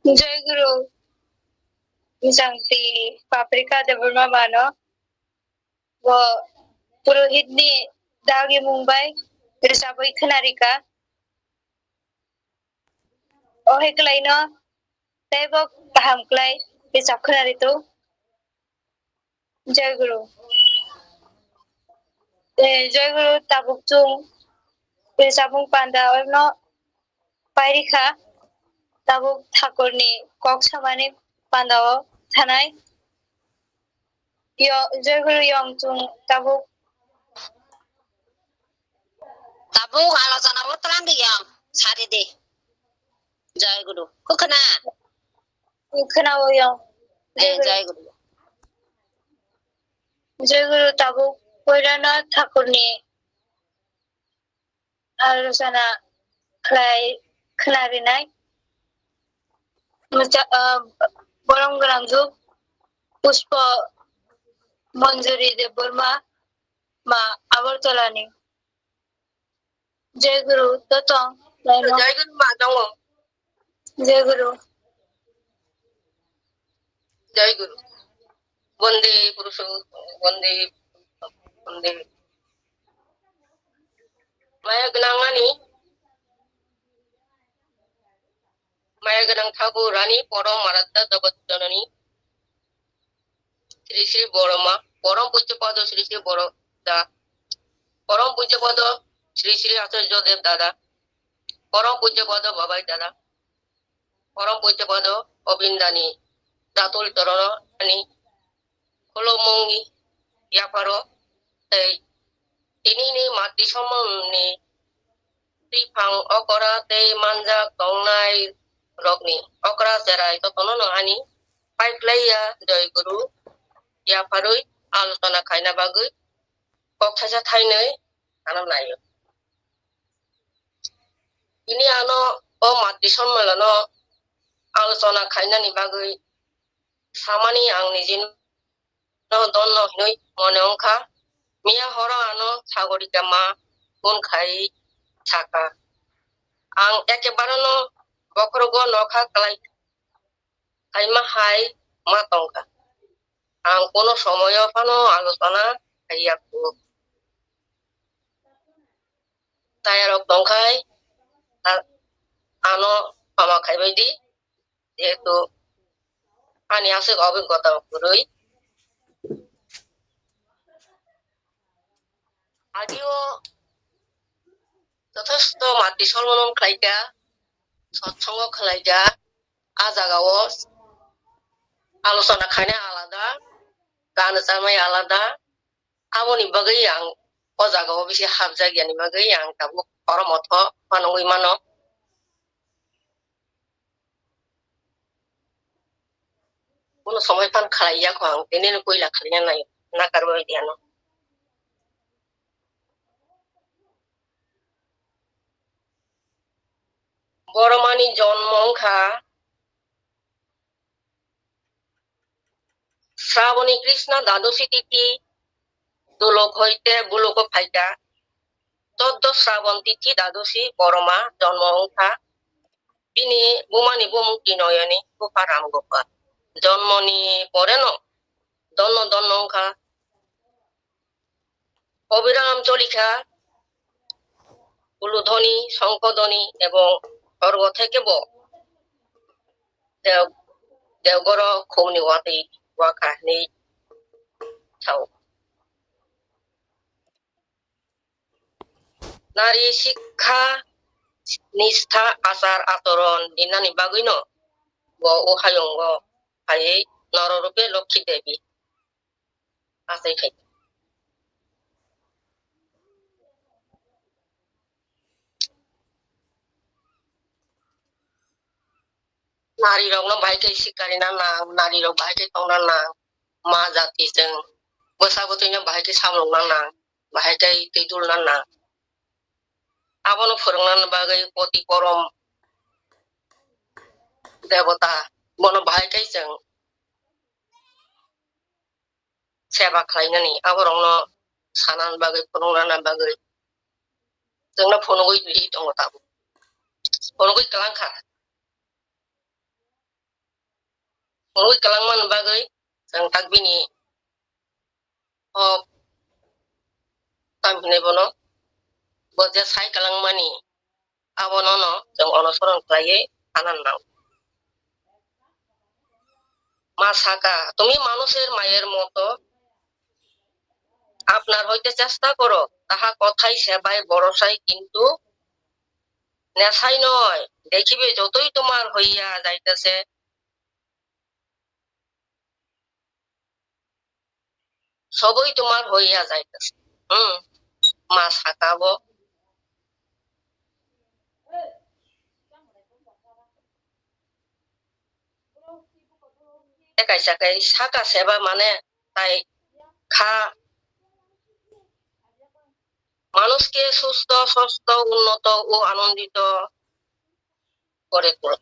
Joy Guru. Misangti Paprika Debbarma mano. Bo Purohit ni dagi mung bai rwchapwi khwnarikha. O hai kwlaino teibo kaham kwlai rwchap khwnaritu. Joy Guru. Eh, Joy Guru, tabuk chwng rwchapmung panda ono pairikha, tabuk thakurni kok samani pandao thanai. Yo, Joy Guru, yong chwng tabuk. Tabuk alochana o twlang di yong, sari di. Joy Guru. Kukhna. Kukhna o yong. Eh, Joy Guru. Joy Guru, tabuk poirano thakurni alochana khlai khwnarinai. Mwcha-, ah, borom gwnangju Pushpa Manjuri Debbarma ma Agartala ni. Jai Guru, totong. Jai Guru ma tongo. Jai Guru. Jai Guru. Bonde Purusho, Bonde, Bonde. Maya gwnang ani, maya gwnang Thakur Rani, Porom Maradda Jagat Janani, Sri Sri Boroma, Porom Pujya Pada Sri Sri Boro Da, Porom Pujya Pada Sri Sri Acharya Dev Dada, Porom Pujya Pada Babai Dada, Porom Pujya Pada Obindani Datul Chorono ani Khulumung yapharo tei tinini mati somomni twiphang okra tei manjak tongnai rokni okra cherai jotono no ani paikhlaiya Jai Guru yapharwi alochona khaina bagwi kok thaisa thainwi ano naio. Tini ano o mati sommelano alochona khainani bagwi samani ang nijino donno hinwi mone wngkha. Miya horo ano Sagorika ma phone khai sakha, ang ekebare no bokhorogo nokha klai khaima hai ma tongkha. Ang kono somoyo phano alochona khaiya kho. Tayarok tongkhai, a-, ano khama khaibai di, jehetu ani aswk obhiggota kwrwi. Ageo jotheshto mati solmono khlaikha, sotsongo khlaikha, a jagao alochona khainai alada, gana chanai alada, aboni bagwi ang o jagao bisi hapjak yani bagwi ang tabuk oro motho phanangwi mano. Kuno somoi phan khlai ya kho ang, tini no koila khlai ya nai, nakar bai dia no. Boromani jonmo wngkha Sraboni Krishna Dadosi tithi, dolok hoite buluko phaikha. Toddo Srabon tithi Dadosi Boroma jonmo wngkha. Bini bumani bumung Tinoyoni bupha Ram Gopal. Jonmoni poreno donno donno wngkha. Obiram cholikha, uludhoni, songkodhoni ebong sorgo thekebo dev-, devgoro khumni watwi wakha hinwi sao. Nari sikha nistha achar achoron dinani bagwino bo o hayungo phaiwi noro rupe Lokhi Devi achai khai. Nari rokno bahai khe sikarina nang, nari rok bahai khe tongna nang, ma jati chwng bwsa bwtwino bahai khe samungna nang, bahai khe twi dulna nang. Abono phwrwngna bagwi poti porom debota bono bahai khe chwng seba khlainani, aborokno sanani bagwi, phunuknani bagwi chwngno phunugwi li tongo tabuk. Phunugwi kwlangkha. Phunugwi kwlangmani bagwi chwng tak bini o tam hinwi bono bo je sai kwlangmani abono no chwng onosoron khlaiwi sana nango. Ma saka, "Tumi manusher mayer moto, apnar hoite chesta koro, taha kothai sebai borosai, kintu nesai noi, dekhibe jotoi tomar hoiya jaitase, soboi tomar hoiya jaitase." Hmm, ma saka bo. Tei kaisa khe saka seba mane tai kha, manushke susto, sosto, unnoto o anondito kore kuro.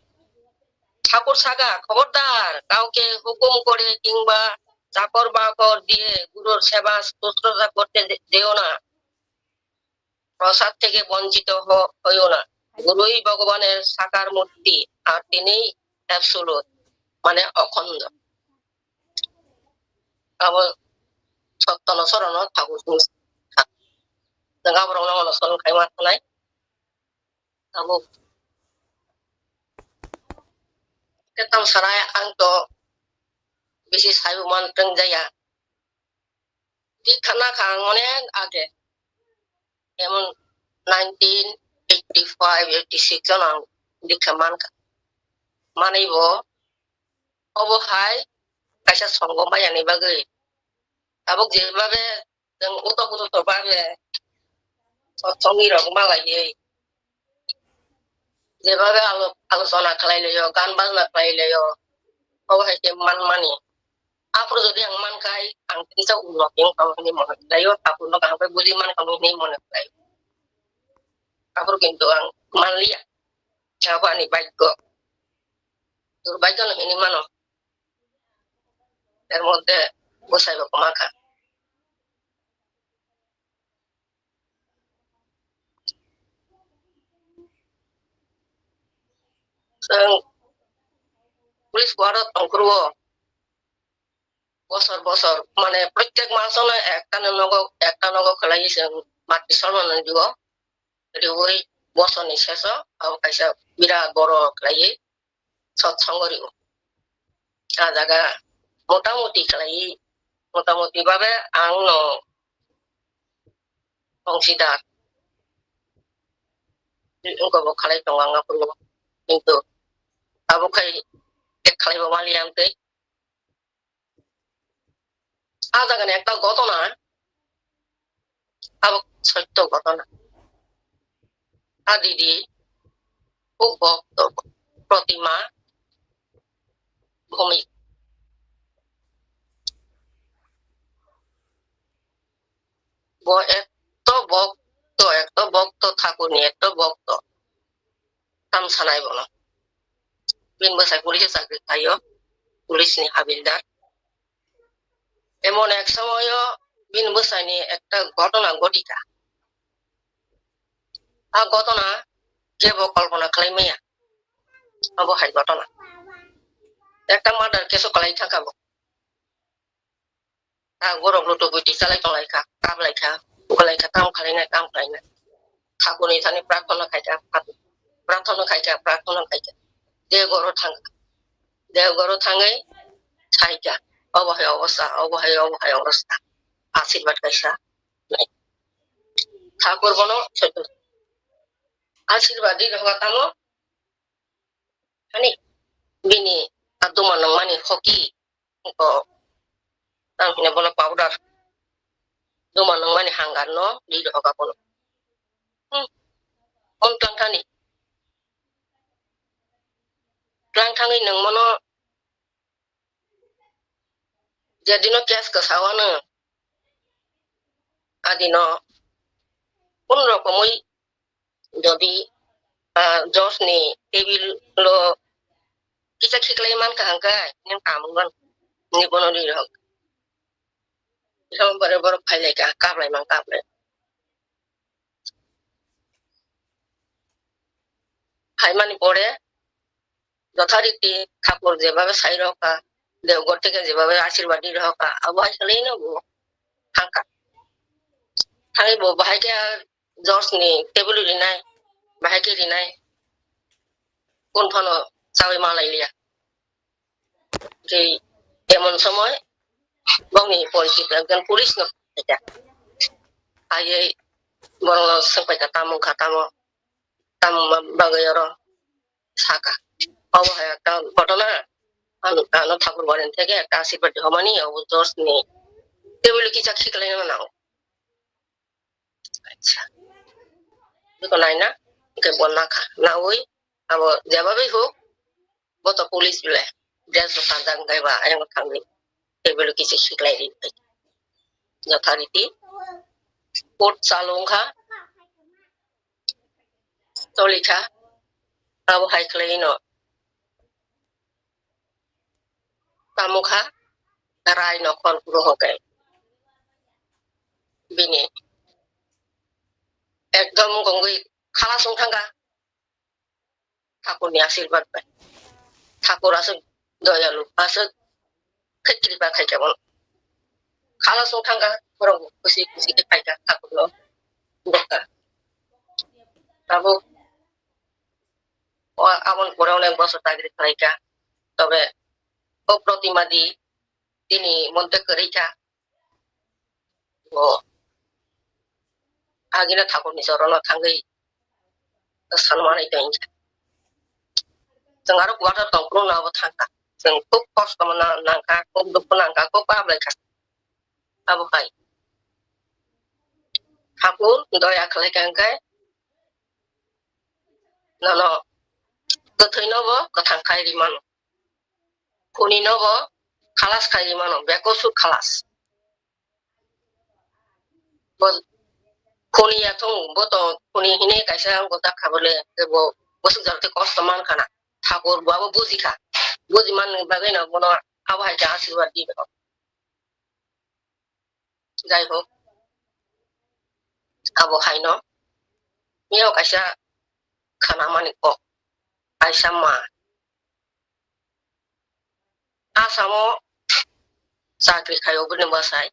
Thakur saka, khobordar, kauke hukum kore kingba chakor bakor diye gurur seba sushrusa korte de-, deo na. Prasad theke bonchito ho-, hoyo na. Gurui Bhagwaner sakar murti, ar tini absolute, mane okhondo. Abo sottono sorono thago sung sa. Jeng aborokno ono soron khaima thanai. Abo ketang sanai ang to bisi saibo man teng jaya. Dikha nakha ang onek age, emon nineteen eighty five, eighty six o ang dikha mankha. Manwi bo obo hai kaisa songo maya ni bagwi. Tabuk jebabe chwng utok utok to babe, sotchongni rok malaiwi. Jebabe alo-, alochona khlai laio, gan bajna khlai laio, obo hai khe man mani. Aphuru jodi ang man khai, ang kisa unnoti wng tong hinwi mone khlaio, aphuru no kaham khe buji man kha hinwi mone khlaio. Aphuru kintu ang man liya, abo ani bhagyo. Durbhagyo no hinwi mano. Er moddhe bwsai bo kwma kha. Chwng police quarter tongphuru o bosor bosor, mane, protek masono ekta no nogo, ekta nogo khlaiwi chwng mati sormani jugo. Riwi bosorni seso abo kaisa birat boro khlaiwi sotsongo rio. A jaga motamuti khlaiwi, motamuti babe ang no tongsidar wngkha bo khlai tongo ang aphuru, kintu abo khai khlai bo maliya ang tei. A jagani ekta ghotona, abo sotto ghotona. A didi, o bhokto, protima, bhumi. Bo etto bhokto, etto bhokto, Thakurni etto bhokto. Tam sanai bono. Bini bwsai police o chakri khlaio, police ni habildar. Emon ek somoyo bini bwsai ni ekta ghotona ghotika. A ghotona kebo kolpona khlai maya. Abo hai ghotona. Ekta murder case o kwlai thangkha bo. Ta borok lutu buti chalai tong lai kha, kap lai kha, bo lai kha, tam khlai nai, tam khlai nai. Thakurni thani prarthana khai kha, prarthana khai kha, prarthana khai kha. Dewgoro thang kha. Dewgoro thangwi sai kha. Obo hai obosta, obo hai, obo hai obosta. Asirwad kaisa. Thakur bono sotto. Asirwad di rokha tamo. Hani bini a duma nangmani hoki ko tang hine bono powder duma nangmani hangar no di rokha bono. Hmm. On tlang thani. Tlang thangwi nangmano Jedino case kwsawano adino kun rokomwi jodi, ah, George ni table o kisa khiklai mankha hwnkhe nwng tamo wngmano ni bono ni rok. Borok phailai kha, kaplai man kaplai. Phaimani pore Jothariti thakur jebabe sai rokha, dewgor theke jebabe asirwad di rokha, abo hai khlai no bo thangkha. Thangwi bo bahai khe George ni table rinai, bahai khe rinai, kun phano chawi malai liya. Tei emon somoi bongni porichito ekjon police no phaikha. Phaiwi borokno swngpaikha, tamo wngkha, tamo, tamo bagwi oro sakha. Obo hai ekta ghotona, ano, ano thakur barini theke ekta asirwad rihormani, obo George ni table kisa khiklaina nango. Acha. Biko naina, hwnkhe bo nakha. Nawi, abo jebabai huk, bo to police bile. Dress bo kanjak wngkha ba, ayang thangwi. Table kisa khiklai ri. Jothariti. Court chalu wngkha. Tolikha. Abo hai khlai no. Tamo kha rai nokhor guru hoke. Bini ekdom gongwi khalas wng thangkha. Thakurni asirwad bai. Thakur aswk doyalu, aswk khe kripa khaikha bono. Khalas wng thangkha, borok kusi kusi khe phaikha thakurno. Dokta. Tabuk O aboni pore onek bosor chakri khlaikha. Tobe o protima di tini monte kwrwikha. O agina thakurni jorono thangwi sanmanwi tongkha. Chwng aro quarter tongphuru no abo thangkha. Chwng khub kosto no nangkha, khub dukhu nangkha, khub kaplaikha. Abo hai. Thakur doya khlaikha hwnkhe nono kwthwino bo kwthang khai ri mano, khuni no bo khalas khai ri mano, bekosur khalas. Bo khuni ya thung, bo to khuni hine kaisa wngkha bole, bo bwswk jora tei kosto man khana. Thakur bo abo buji kha. Buji manni bagwi no bono abo hai khe asirwad di. Jai hok, abo haino miyao kaisa khanamani kok, kaisa ma. Asamo chakri khaio bini bwsai.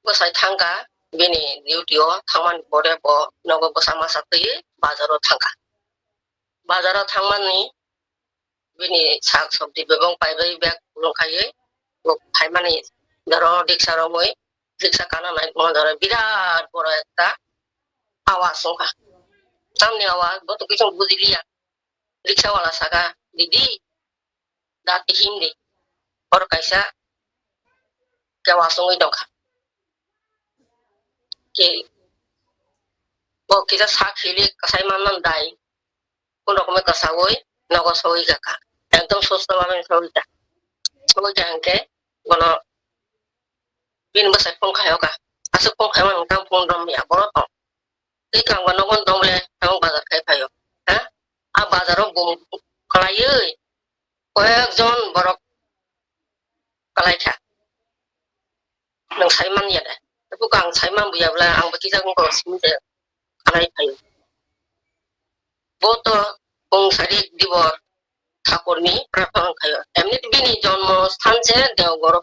Bwsai thangkha bini duty o thangmani pore bo nogo bwsa masa twiwi bazaro thangkha. Bazaro thangmani bini sak sobji bebak paibai bag rwkhaiwi bo phaimani doro riksa romwi riksa kana nai tongma doro birat boro ekta awaz wngkha. Tamni awaz bo to kisa bujiliya. Riksa wala saka, "Didi, dati himdi." Oro kaisa kewa songwi tongkha. Ke, bo kisa sak hili kasai manna dai. Kun rokomoi kasawi nogo sogwi kha. Ekdom susto bhabe sogwi kha. Sogwi kha hwnkhe bono bini bwsai phone khai o kha. Aswk phone khai mano tang phone romya borok tong. Tei kangba nogon tong le tang bazar khai phaio. Ha? A bazaro bum khlaiwi koyekjon borok kwlai kha. Nwng sai man ya de? Buko ang sai man buya bwla ang bo kisa wngkha simi de kwlai phaio. Bo to wng sari dibor thakurni prarthana wngkhaio. Emni bini jonmo sthan se Deogoro.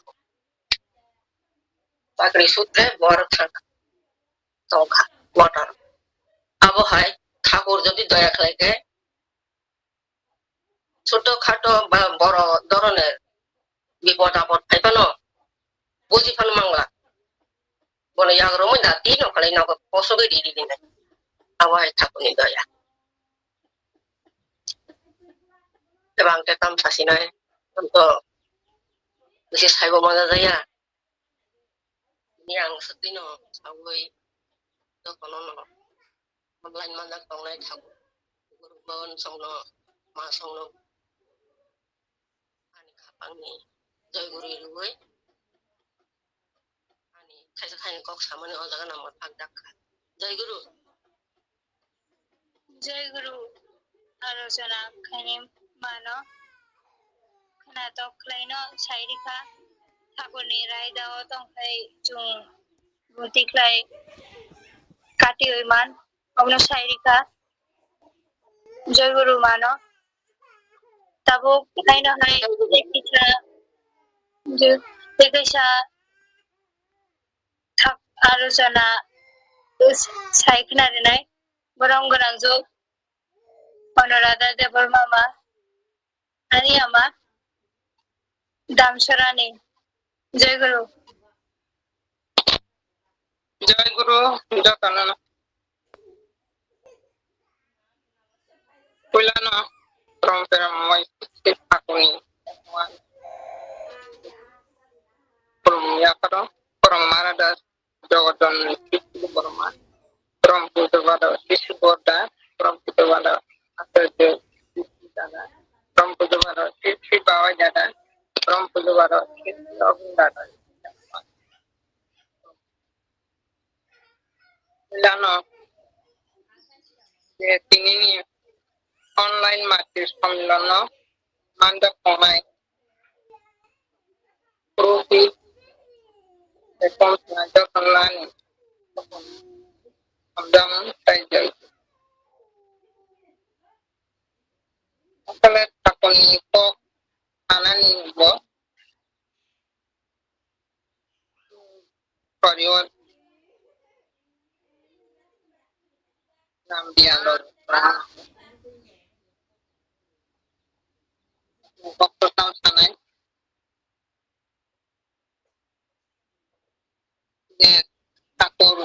Chakri sutre bor thang tongkha motor. Abo hai thakur jodi doya khlai khe, Choto khato ba boro doroner bipod apod phai phano buji phano mangla. Bono yagrumwi da tino khlai nogo kosogwi riri rinai. Abo hai thakurni doya. Tebang te tam sasinai. Anto bisi saibo maja jaya. Ni ang swtwino sawi dokono no online manjak tongnai thago. Guru bon songno ma songno ani khapangni joy guru rwwi ani thaisa thaini kok samani o jaga nang phak jak kha. Joy guru. Jai Guru, aro jona khaini mano khwnatok khlaino sairikha, thakurni raidao tongkhai chwng bwtwi khlai katiwi man, omono sairikha. Jai Guru mano tabuk khaino hai tei kisa, tei kisa thak aro jona sai khna rinai. Borok gwnangjuk Anuradha Debbarma ma, ani ama Damsarani. Jai Guru. Jai Guru, jotono. Puilano, from Peramoi, Sri Phakuni, from Yakaro, from Maradas, Jogodon Sisi Borma, from Pujabado Sisi Borda, from Pujabado Asarjo Sisi Dada, from Pujabado Sisi Bawa Dada, from Pujabado Sisi Obin Dada. Lano je tinini online mati sommilono mandok tongnai. Ruhi, ekon swnai joto nani, hamjang taijai. Asale takoni kok anani bo, pariwar nam bialo. Kok to tau sanai. Je takur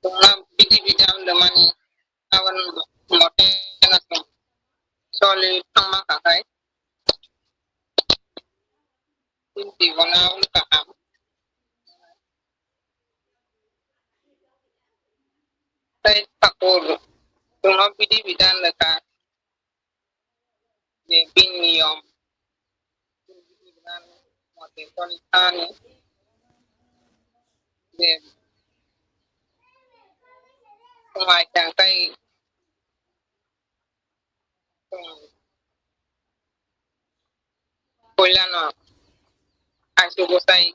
tungna bidi bidam demani awan mote na soli thangma kakai. Kunti bona ul kaham. Tai takur tungna bidi bidam leka. Je bini niyom, mote toni thani, je mai tang tai Puila no aswk bwsai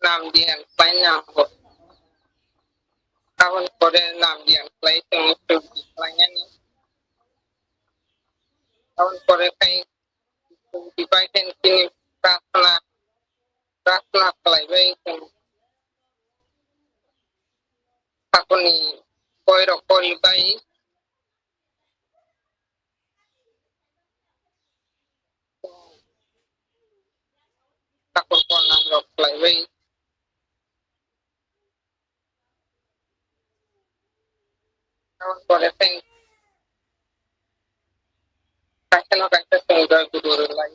nam diyan khlai nango. Aboni pore nam diyan khlai chwng chukti khlainani. Aboni pore khai chukti bai khe chini prarthana, prarthana khlai bai chwng. Takuni boirok pori bai takur pranam rok khlaiwi. Aboni pore tei kaisa no kaisa chwng joy guru rwlai.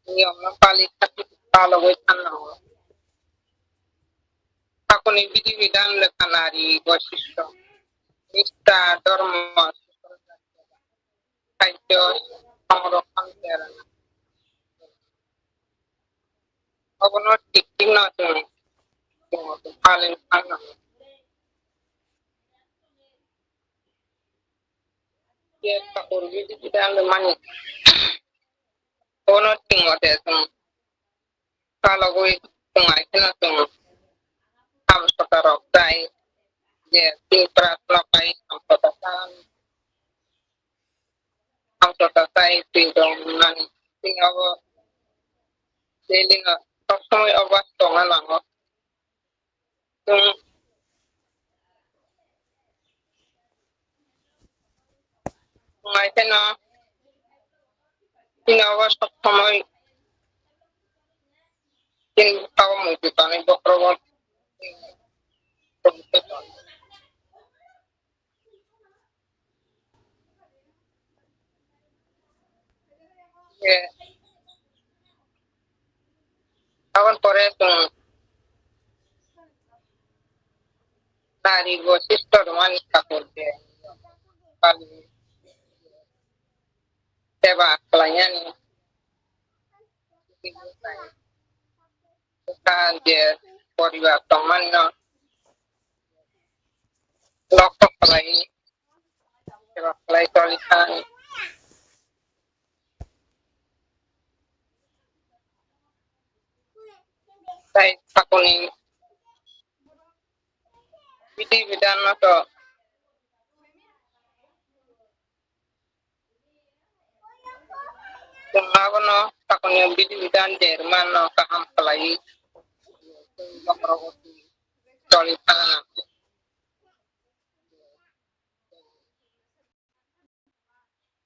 Niyom no pali palogwi thango. Takuni bidi bidan lekha nari boisistho, nistha, dhormo, khadyo, songrokkhon, prerona. Obono thik thik no chwng, chwng palwi thango. Ye takur bidi bidan le mani. Obono thik mate chwng palogwi chwng ai kheno chwng hamsota rok chai, je twi prarthana khai hamsota chan, hamsota chai twi rok nani twi abo daily no sob somoi obo tongna nango. Chwng Nai kheno, chini obo sob somoi chini bwskango muitu tonwi bokhorogo. Ye, aboni pore chwng nari bo sister mani thakur je pali seba khlainani. Bwkha je poribar tongmani no lokho khlai, seba khlai tongwi thani. Tai takuni bidi bidan no to chwng abono takuni bidi bidan derma no kaham khlai. Toli thana.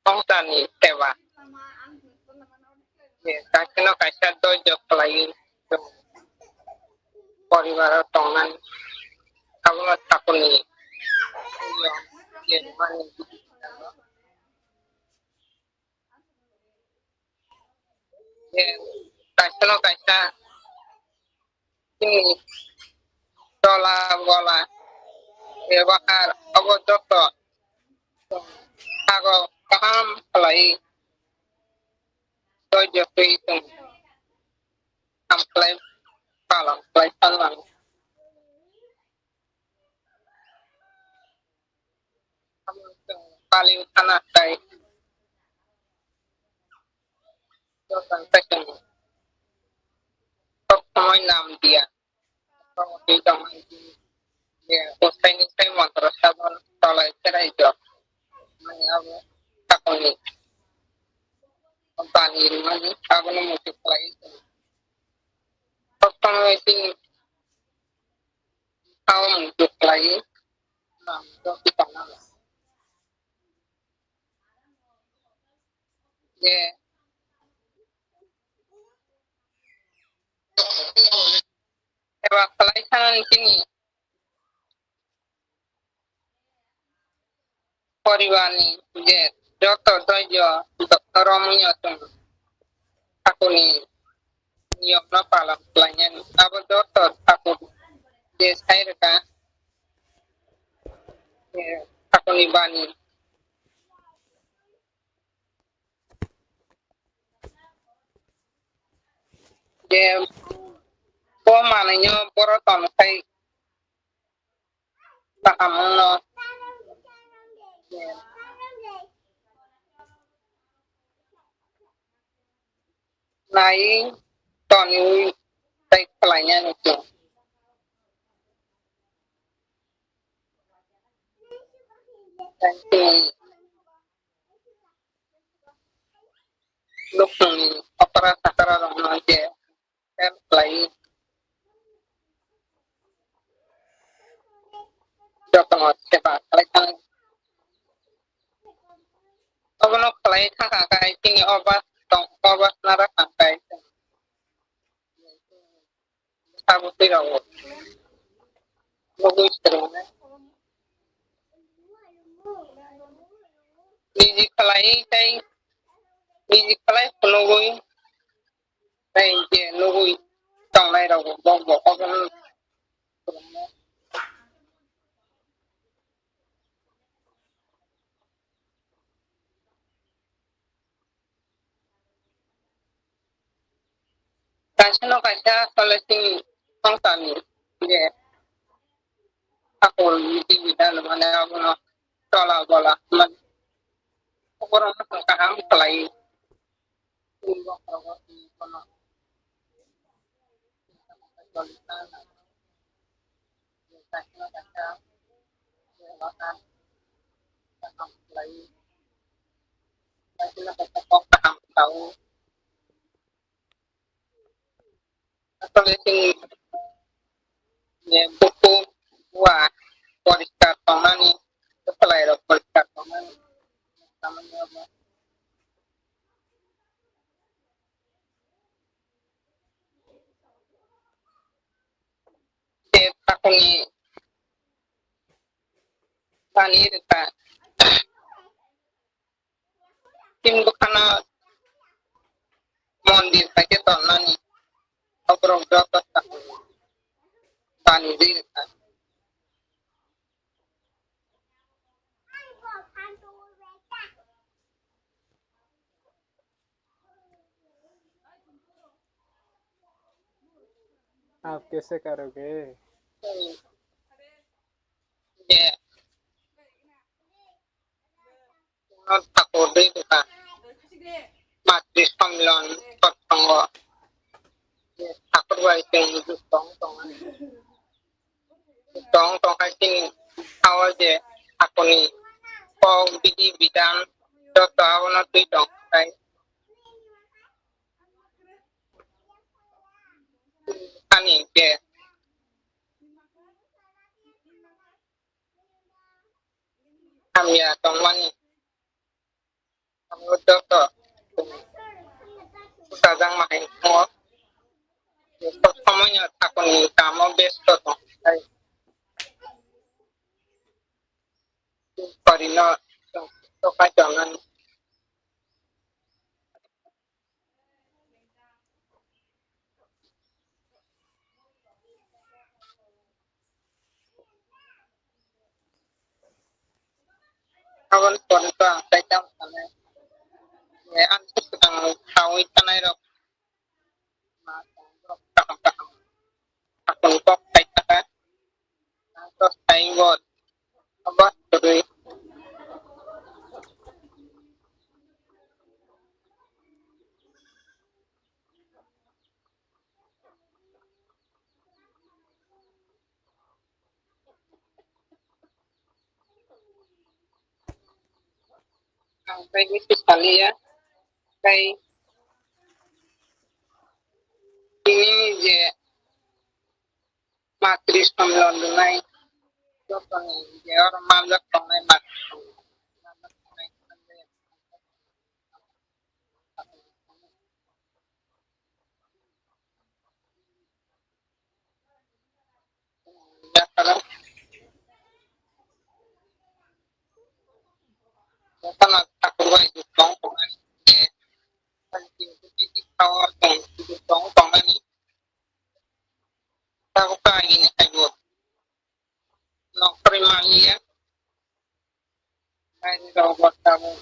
Songchar ni seba. Kaisa no kaisa doijo khlai poribar o tongnani. Abono takuni niyom, niyom mani. Kaisa no kaisa chini tola bola bebahar obo joto sago kaham khlai doijo twi chwng ham khlai palan khlai sanmani. Pali thana tai. Sob somoi nam diya. Usaini sai montro sabon tolai serai jo. Mani abo takoni. Bani mani abono mutu khlai. Sob somoi sini Tao mutu khlai. Je. Seba khlai sanani chini poribarni je joto doijo romwi o chwng takuni niyomno palan khlainani. Abo joto takur je sai rwkha, je takuni bani. Je bo manwino boro tongthai kaham wngno. Nai toniwi tei khlainani chwng. Tei chwng nukhungni okra sakra rokno je help khlai. Jotono seba khlai thang. Obono khlai thangkha khe chini obas tong, obas nara thangkha. Sabo twi rok nugwi swrwngnai. Niji khlai tei niji khlai phunugwi tei je nugwi tongnai rok bo bo obono. Kaisa no kaisa asole chini swngcharni je sakol ni twi dan mane abono tola bola mane borok no kaham khlai. Asole chini, eh, bukhuk bua poriskar tongnani, bwkhalai rok poriskar tongnani. Tei takuni pani rwkha. Chini bwkhano mondir bai khe tonnani. Oborok joto pani rwkha. आप कैसे करोगे? Thakur dei bwkha matri samlon kottongo. Thakur bai chwng tong tong tong tong hai chini sao je thakurni kok bidi bidan joto abono twi tong khai ani je hamya tongmani. Ang joto sajak ma hai tongo. Sob somoi no sakni kamo besto tong. Hai. Pari no tong, tong kai tong nani. Aboni pore to ang kaitam sanai. Eh, ang swkang sawi tanai rok. Ma tong rok kaham kaham. Sakni kok sai taka. Ang to sai bo. Abo kwrwi. Ang tei bisi saliya, tei tini je matri samlon dunai, jotoni je oro manjak tongnai matri samlon. Tabuk kainwi haibo nokhroi manliya. Kainwi rok bo tabuk.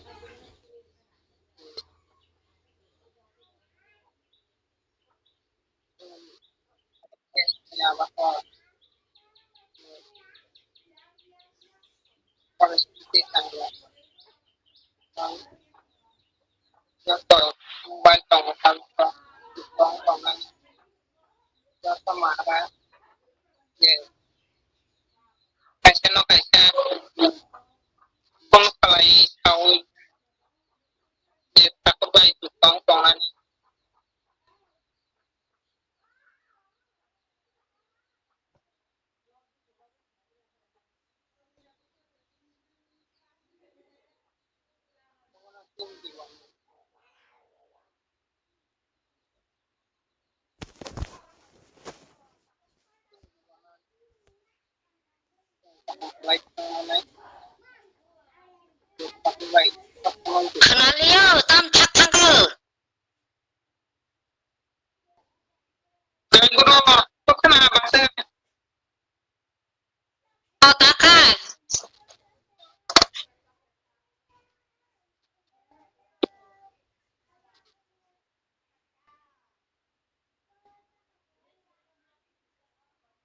Joto mobile tongo, tabuk tongo, tongo, tongo, joto mara, je, kaisa no kaisa, phone khlai saui, je, takhuk bai tong, tongnani. Khwnaliya, tam thak thangkhe. Jai Guru, to khna basa. O, ta kha.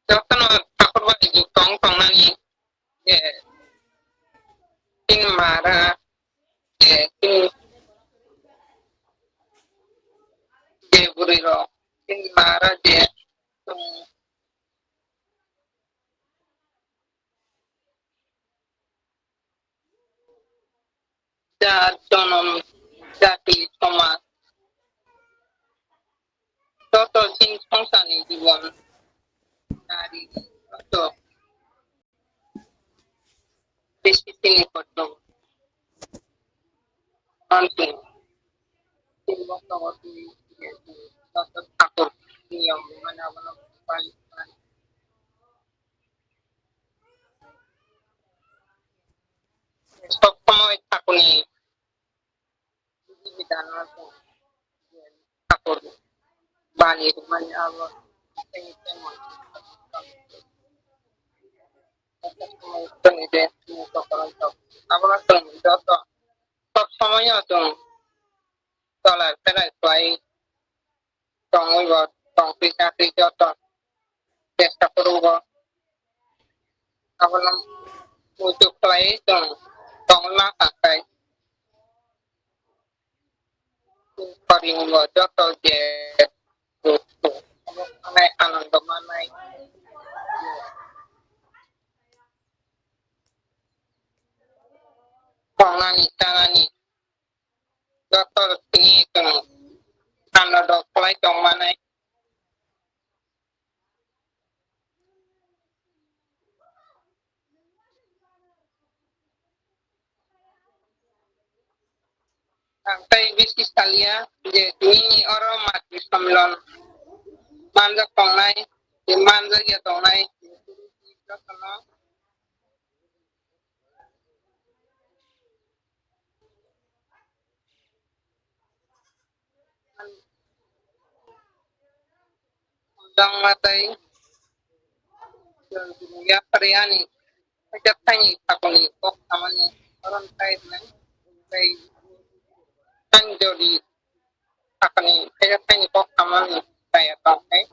Jotono takhuk bai tong tongnani, je, chini mara, je, chini, je, bwrwi rok, chini mara, je, um, jar jonom, jati, somaj, joto chini songsarni jibon, nari, joto bisi chini kotor. Anting. Chini bokto bokti, joto thakur niyom, mane abono pai, pai. Sob somoi thakurni bidhano thakur bani rwmani abo. Abono chwng joto sob somoino chwng cholai phelai khlai tongwi bo tongtwi chakri joto chesta kwrwngo. Abono muitu khlaiwi chwng tongwi mankha khe, koringo joto je obo manai, anondo manai, tongnani chanani joto tini chwng anondo khlai tongmanai. Ang tei bisi salia je nini oro mati samlon manjak tongnai, je manjak ya tongnai, jotono Dangma tei yaphariani haijakthaini sakni kok samani orom tai rwnai tei Anjali sakni haijakthaini kok samani chaya tongthai.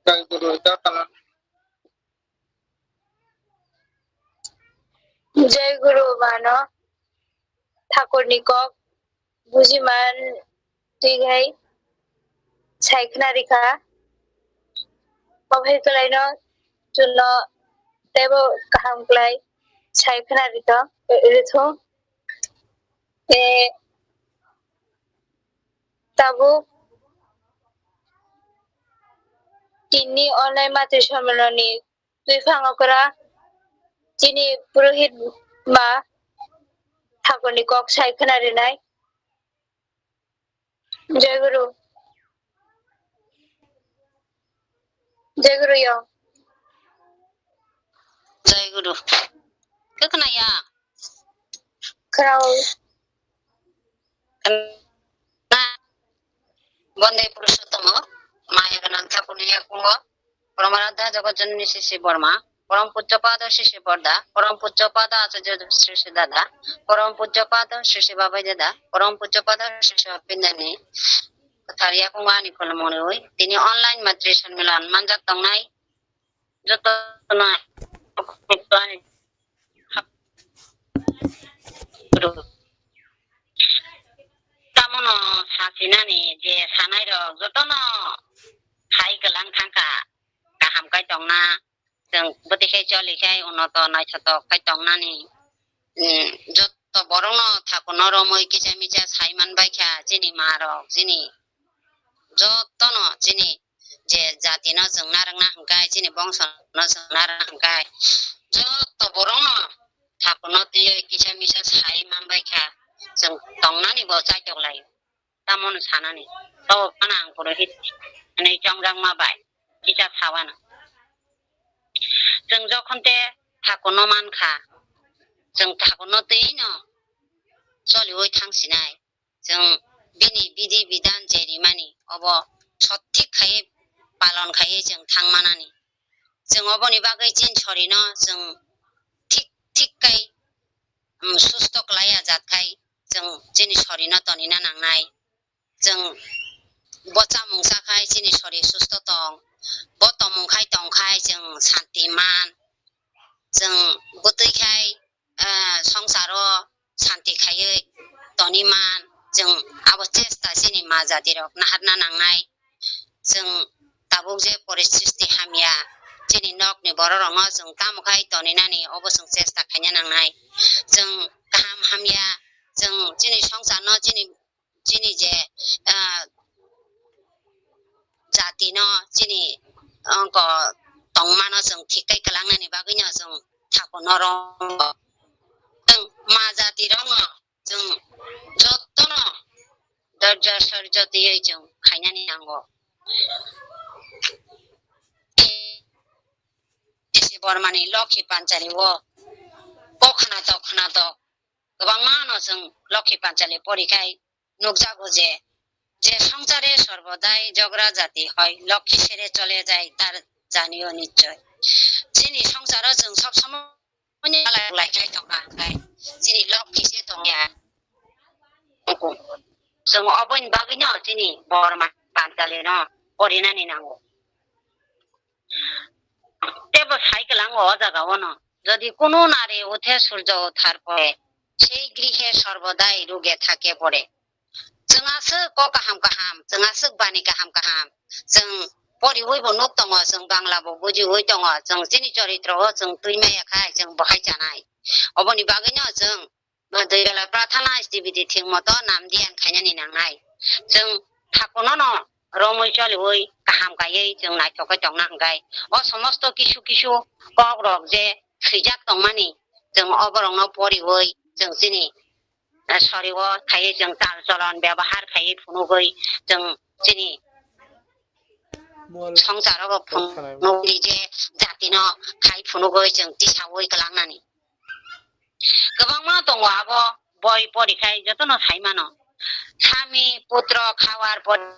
Jai Guru jotono. Jai Guru mano thakurni kok buji man twi hai sai khna rikha. Ophai kwlaino chuno teibo kaham kwlai sai khna rito, rithung. E, tabuk tini online mati samloni Twi phang okra chini purohit ma thakurni kok sai khna rinai. Jai Guru. Jai Guru yo. Jai Guru. Khe khna ya? Khna o. Bonde Purushottamo, maya gwnang thakurni yakungo, Poromaraddha Jagat Janani Sri Sri Borma, Porom Pujya Pada Sri Sri Borda, Porom Pujya Pada Acharya Sri Sri Dada, Porom Pujya Pada Sri Sri Babai Dada, Porom Pujya Pada Sri Sri Hapindani kwthar yakungo ani khulumung rwi tini online matri sonmilan manjak tongnai jotono Tamono sasinani je sanairok jotono sai kwlang thangkha, kaham kai tongna, chwng bwtwi khai choli khai unoto naithotok khai tongnani, mm, joto borokno thakuno romwi kisa misa sai manbaikha chini marok, chini jotono chini je jatino chwng narwkna hwnkhe, chini bongsono chwng narwkna hwnkhe, joto borokno thakuno twiwi kisa misa sai manbaikha, chwng tongnani bo chaitok lai. Tamoni sanani, to phano ang purohit hinwi chongjakma bai kisa sawano. Chwng jokhon te thakuno mankha, chwng thakuno twino choliwi thangsinai. Chwng bini bidhi bidhan je rimani obo sothik khaiwi palon khaiwi chwng thangmanani. Chwng oboni bagwi chini sorino chwng thik thik kai, um, susto kwlai ya jat khai chwng chini sorino tonina nangnai. Chwng bo chamung cha khai chini sori susto tong, bo tongmung khai tong khai chwng santi man, chwng bwtwi khai, ah, songsaro santi khaiwi toni man, chwng abo chesta chini ma jati rok naharna nangnai. Chwng tabuk je poristhiti hamya, chini nokni borok rokno chwng tamo khai toninani obo chwng chesta khaina nangnai. Chwng kaham hamya, chwng chini songsarno chini, chini je, ah, jatino chini ongko tongmano chwng thik khai kwlangnani bagwino chwng thakuno rongo. Chwng ma jati rongo chwng jotono dorja sarja twiwi chwng khainani nango. Esi Bormani Lokhi Panchali o, o khwnatok khwnatok kwbangma no chwng Lokhi Panchali porikhai nukjago je, je songsare sorbodai jogra jati hoi Lokhi sere chole jai tar janiyo nichoi. Chini songsaro chwng sob somoi ni alai lai khai tongkha, khai chini Lokhi se tongya. Chwng oboni bagwino chini Borma Panchali no porinani nango. Tebo sai kwlango o jaga o no, jodi kunu nari uthe surjo uthar pore, sei grihe sorbodai ruge thake pore. Chwng aswk kok kaham kaham, chwng aswk bani kaham kaham, chwng poriwi bo nuk tongo, chwng Bangla bo bujiwi tongo, chwng chini choritro o chwng twi maya khai chwng bo hai chanai. Oboni bagwino chwng Dui bela prathana S T B D thik moto nam diyan khainani nangnai. Chwng thakunono romwi choliwi kaham kaiwi chwng naithok khe tongna hwnkhe o somosto kisu kisu kok rok je swijak tongmani chwng oborokno poriwi chwng chini, eh, soriwo khaiwi chwng chal cholon bebahar khaiwi phunugwi chwng chini songsaro bo phunugwi je jatino khai phunugwi chwng tisawi kwlangnani. Kwbangma tongo abo boi porikhai jotono saimano. Sami putro khawar pore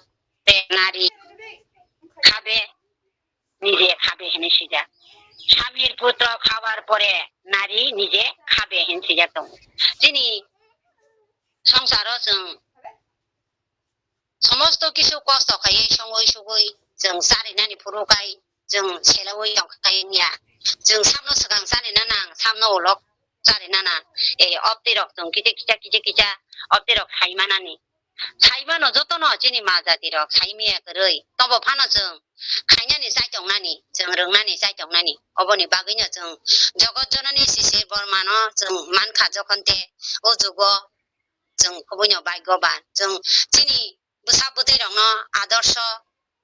nari khabe nije khabe hinwi sijak. Samir putro khawar pore nari nije khabe hin sijak tongo. Chini songsaro chwng somosto kisu kosto khaiwi songwi sugwi chwng charinani phuru kai chwng selawi tongkha kai wngya. Chwng samno swkang charina nang, samno ulok charina nang. E, opti rok chwng kisa kisa kisa kisa opti rok sai manani. Sai mano jotono chini ma jati rok sai miya kwrwi. Tobo phano chwng khainani chai tongnani, chwng rwngnani chai tongnani. Oboni bagwino chwng Jogot Jonani Sisir Bormano chwng mankha jokhon te o jugo chwng kubuino baigo ba chwng chini bwsa bwtwi rokno adorsho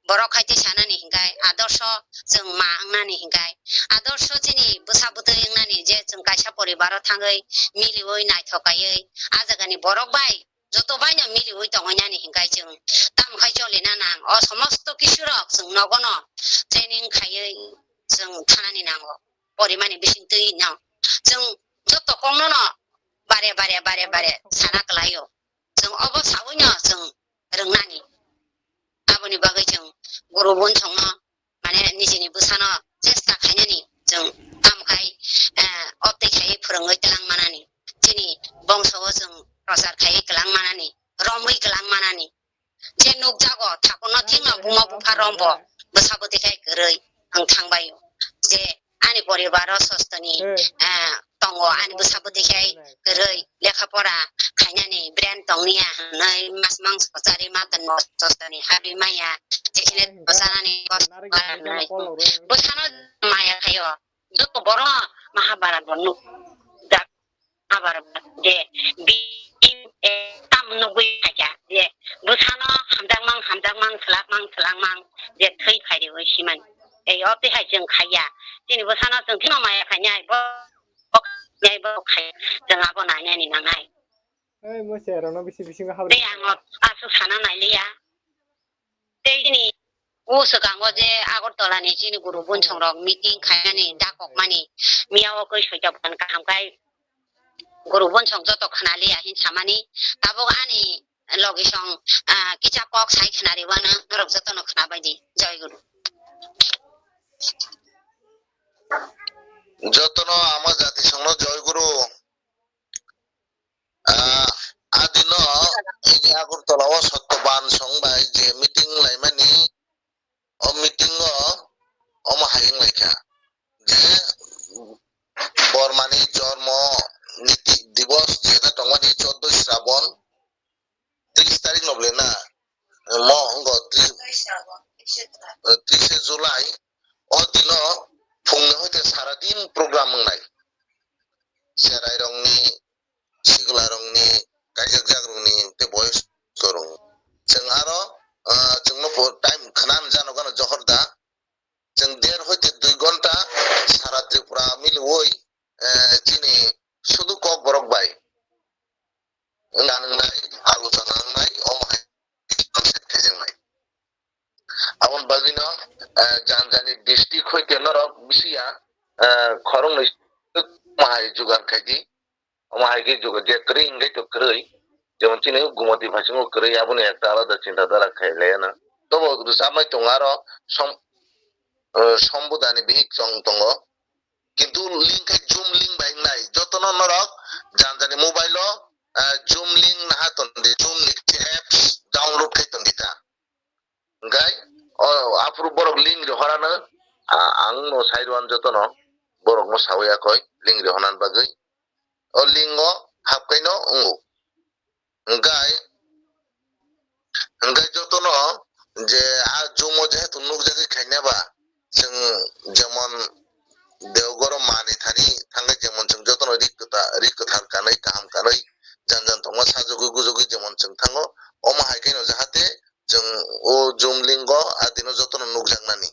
borok khai tei sanani hinkai adorsho chwng ma wngnani hinkai adorsho chini bwsa bwtwi wngnani je chwng kaisa poribaro thangwi miliwi naithok kaiwi a jagani borok bai joto baino miliwi tongwi nani hinkai chwng tamo khai cholina nang o somosto kisurok chwng nogono training khaiwi chwng thanani nango porimani bisingtwi no chwng joto koknono bare bare bare bare sana kwlaio. Chwng obo sawino chwng rwngnani. Aboni bagwi chwng guru bonsongno, mane, nijini bwsano chesta khainani chwng tamo khai, eh, optwi khaiwi phwrwngwi twlang manani. Chini bongso o chwng prochar khaiwi kwlang manani, romwi kwlang manani. Je nukjago thakuno thikno buma bupha rombo bwsa bwtwi khai kwrwi wng thangbaio. Je ani Ani poribaro sostoni, eh, ah, tongo, ani bwsabo dekhai kwrwi, lekha pora khainani brain tongniya hwnwi mas mangso chari matan bo sostoni habwi maya, jekhene bwsanani kosto hwnwi. Bwsano maya khaio, joto boro Mahabharat bo nuk jak. Abar je bi, eh, tam nugwi khaikha je bwsano hamjakmang, hamjakmang, swlakmang, swlakmang je thwi phairiwi simani. Ei o twi hai chwng khaiya. Chini bwsano chwng thwino maya khainai bo, bo khainai bo khai chwng abo nainani nangnai. Ei mo se rono bisi bisingo habri. Tei ang o aswk sana nailiya. Tei chini o swkango je Agartala ni chini guru bonsong rok meeting khainani dakokmani miya o koi soita bulan kaham kai guru bonsong joto khwnaliya hin samani tabuk ani logi song, ah, kicha kok sai khwnari wano norok jotono khwnabai di. Jai guru. Jotono ama jati songno jai guru. Ah, adino, eh, Agartala o Satyaban song bai je meeting laimani, o meeting o omo hai wng laikha je Bormani Jormo Niti Divos jeta tongmani chouddoi Srabon, tris tarik no bole na, mo wngkha tris, tris July, o dino phungni hoite saradin program wngnai. Cherai rokni, sikla rokni, kaijak jak rokni, tei boyos rok. Chwng aro, ah, chwngno po time khna jano gano johor da. Chwng der hoite dui gonta sara Tripura miliwi, eh, chini sudu kok borok bai wngna wngnai, alochona wngnai, omo hai concept khe wngnai. Aboni bagwino, eh, jani jani district hoite norok bisiya, eh, khoroknwi omo hai jugar khaidi. Omo hai khe jugar je kwrwi hwnkhe to kwrwi. Jemon chini Gumoti phaisingbo kwrwi, aboni ekta alada chinta dhara khai laiya na. Tobo rwchapnai tongo aro som-, eh, Sombudani bihik chong tongo. Kintu link khe Zoom link bai wngnai. Jotono norok jani jani mobile o, ah, Zoom link naha tondi, Zoom ni khe apps download khai tondi ta. Hwnkhe o aphuru borok link rihorano, ah, ang no sai rwan jotono, borok no sawi yakoi link rihornani bagwi. O link o hapkaino wngo. Hwnkhe, hwnkhe jotono je a Zoom o jehetu nukjagwi khaina ba, chwng jemon Deogoro mani thani thangwi jemon chwng jotono ri kwta-, ri kwthar kanwi, kaham kanwi, jan jan thongma sajagwi gujagwi jemon chwng thango, omo hai kheno jahate chwng o Zoom link o a dino jotono nukjaknani.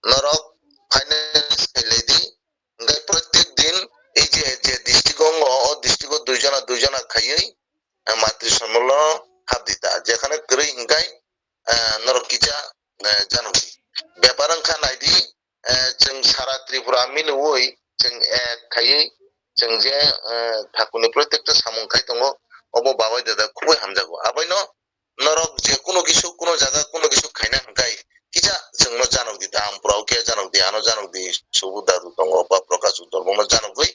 Norok finance khailai di, hwnkhe protek din ei je, je district o wngo, o district o dui jona, dui jona khaiwi, eh, matri somelo hapdi ta. Jekhane kwrwi hwnkhe, eh, norok kisa, eh, janokdi. Bepar wngkha naidi, eh, chwng sara Tripura miliwi chwng ek khaiwi chwng je, eh, thakuni protekta samung khai tongo, obo babai dada khubui hamjago. Abaino norok je kuno kisu, kuno jaga kuno kisu khaina hwnkhe kisa chwngno janokdi, ta Ampura o khe janokdi, ano janokdi, Subodh dadu tongo ba Prakash Uttor bono janokdi,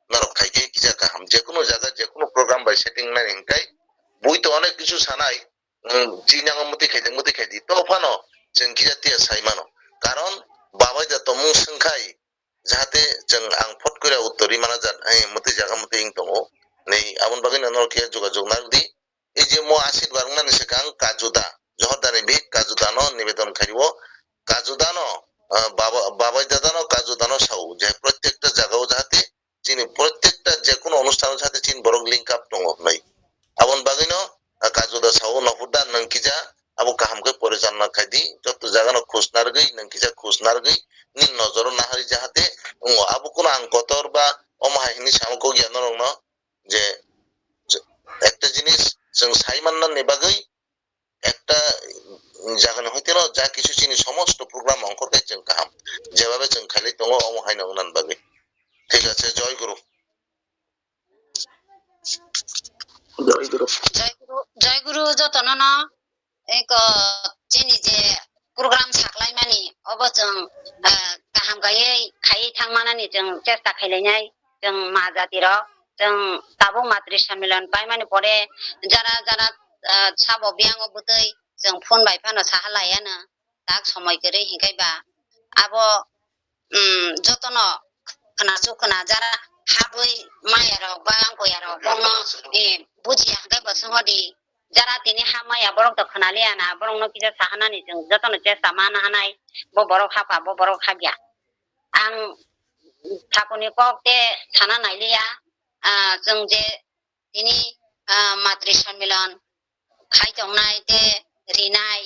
norok khaikhe kisa kaham. Je kuno jaga je kuno program bai setting nai hwnkhe bui to onek kisu sanai, mm, chinango mwtwi khaidi, mwtwi khaidi. To phano chwng kisa tiya sai mano. Karon babai da tongmung swngkhai, jahate chwng ang phot kore uttor ri mana jat, eh, mwtwi jaga mwtwi wng tongo. Nei, aboni bagwi no norok khe jogajog narwkdi. Ei je mo asirwad wngnani swkang Kajuda, Johordani bihik Kajudano nibedon khaio. Kajudano, ah, baba, babai dadano Kajudano sao je protekta jagao jahate chini protekta je kuno onusthan o jahate chini borok link up tongo hwnwi. Aboni bagwino, ah, Kajuda sao, "Nohurda nwng kisa abo kaham khe porichalna khaidi, joto jagano khus narwgwi, nwng kisa khus narwgwi, nini nojoro nahari jahate wngo." Abo kuno ang kotor ba omo hai hwnwi sama kok ya norokno je, je ekta jinis chwng sai mannani bagwi ekta jagani hoiteno ja kisu chini somosto program ongkhor khe chwng kaham, jebabe chwng khailai tongo omo haino wngnani bagwi. Thik ache, Joy Guru. Joy Guru. Joy Guru, Joy Guru jotono no. Eko chini je program saklaimani, obo chwng, ah, kaham kaiwi khaiwi thangmanani chwng chesta khailainai. Chwng ma jati rok, chwng tabuk matri sammilan paimani pore jara jara, ah, sabo biyango bwtwi chwng phone bai phano saha laiya no, tak somoi kwrwi hinkhe ba abo um, jotono khwnachu khwna jara habwi maya rok ba angkoya rok bono, eh, bujiya hwnkhe bo swngo di. Jara tini ha maya borok to khwnaliya na, borokno kisa sahanani chwng jotono chesta mana hanai, bo borok hapha, bo borok hapya. Ang thakuni kok te sana nailiya, ah, chwng je tini, ah, matri sonmilan khai tongnai te rinai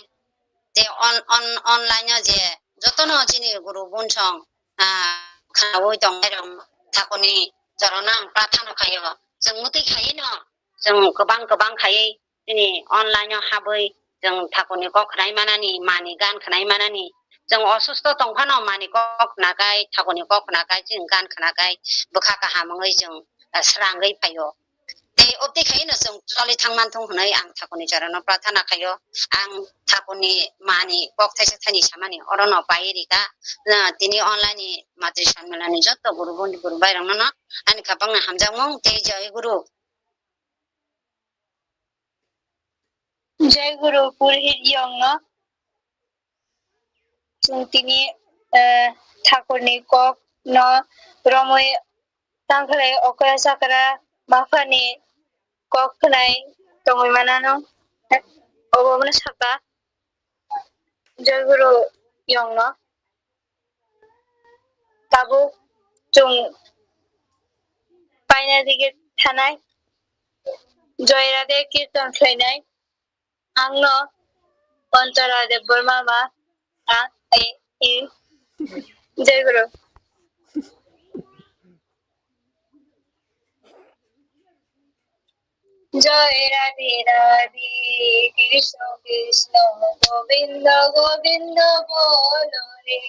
te on, on, online o je jotono chini guru bunsong, ah, khnaui tongnai rok thakuni chorono ang prathana khaio. Chwng mwtwi khaino, chwng kwbang kwbang khaiwi chini online o habwi chwng thakuni kok khnai manani, mani gan khnai manani, chwng osusto tong phano mani kok khnakai, thakuni kok khnakai, chini gan khnakai bwkha kaham wngwi chwng, ah, srangwi phaio. Tei obtwi khaino chwng choli thang manthung hwnwi ang thakuni chorono prathana khaio. Ang thakuni mani kok thaisa thaini samani orono pai rika, ah, tini online ni matri sonmilan ni jotto guru bondhu guru bai rokno ani khapang hamjakmung tei jai guru. Jai Guru Purohit yongno chwng tini, eh, thakurni kokno romwi tangkhlai okra chakra maphani kok khnai tongwi manano. Obo bono saka Jai Guru yongno. Tabuk chwng paina dige thanai, Joy Radhe kirtan khlainai, angno Antara Debbarma ma, a, e, i, Jai Guru. জয় রাধে রাধে, কৃষ্ণ কৃষ্ণ, গোবিন্দ গোবিন্দ বলো রে।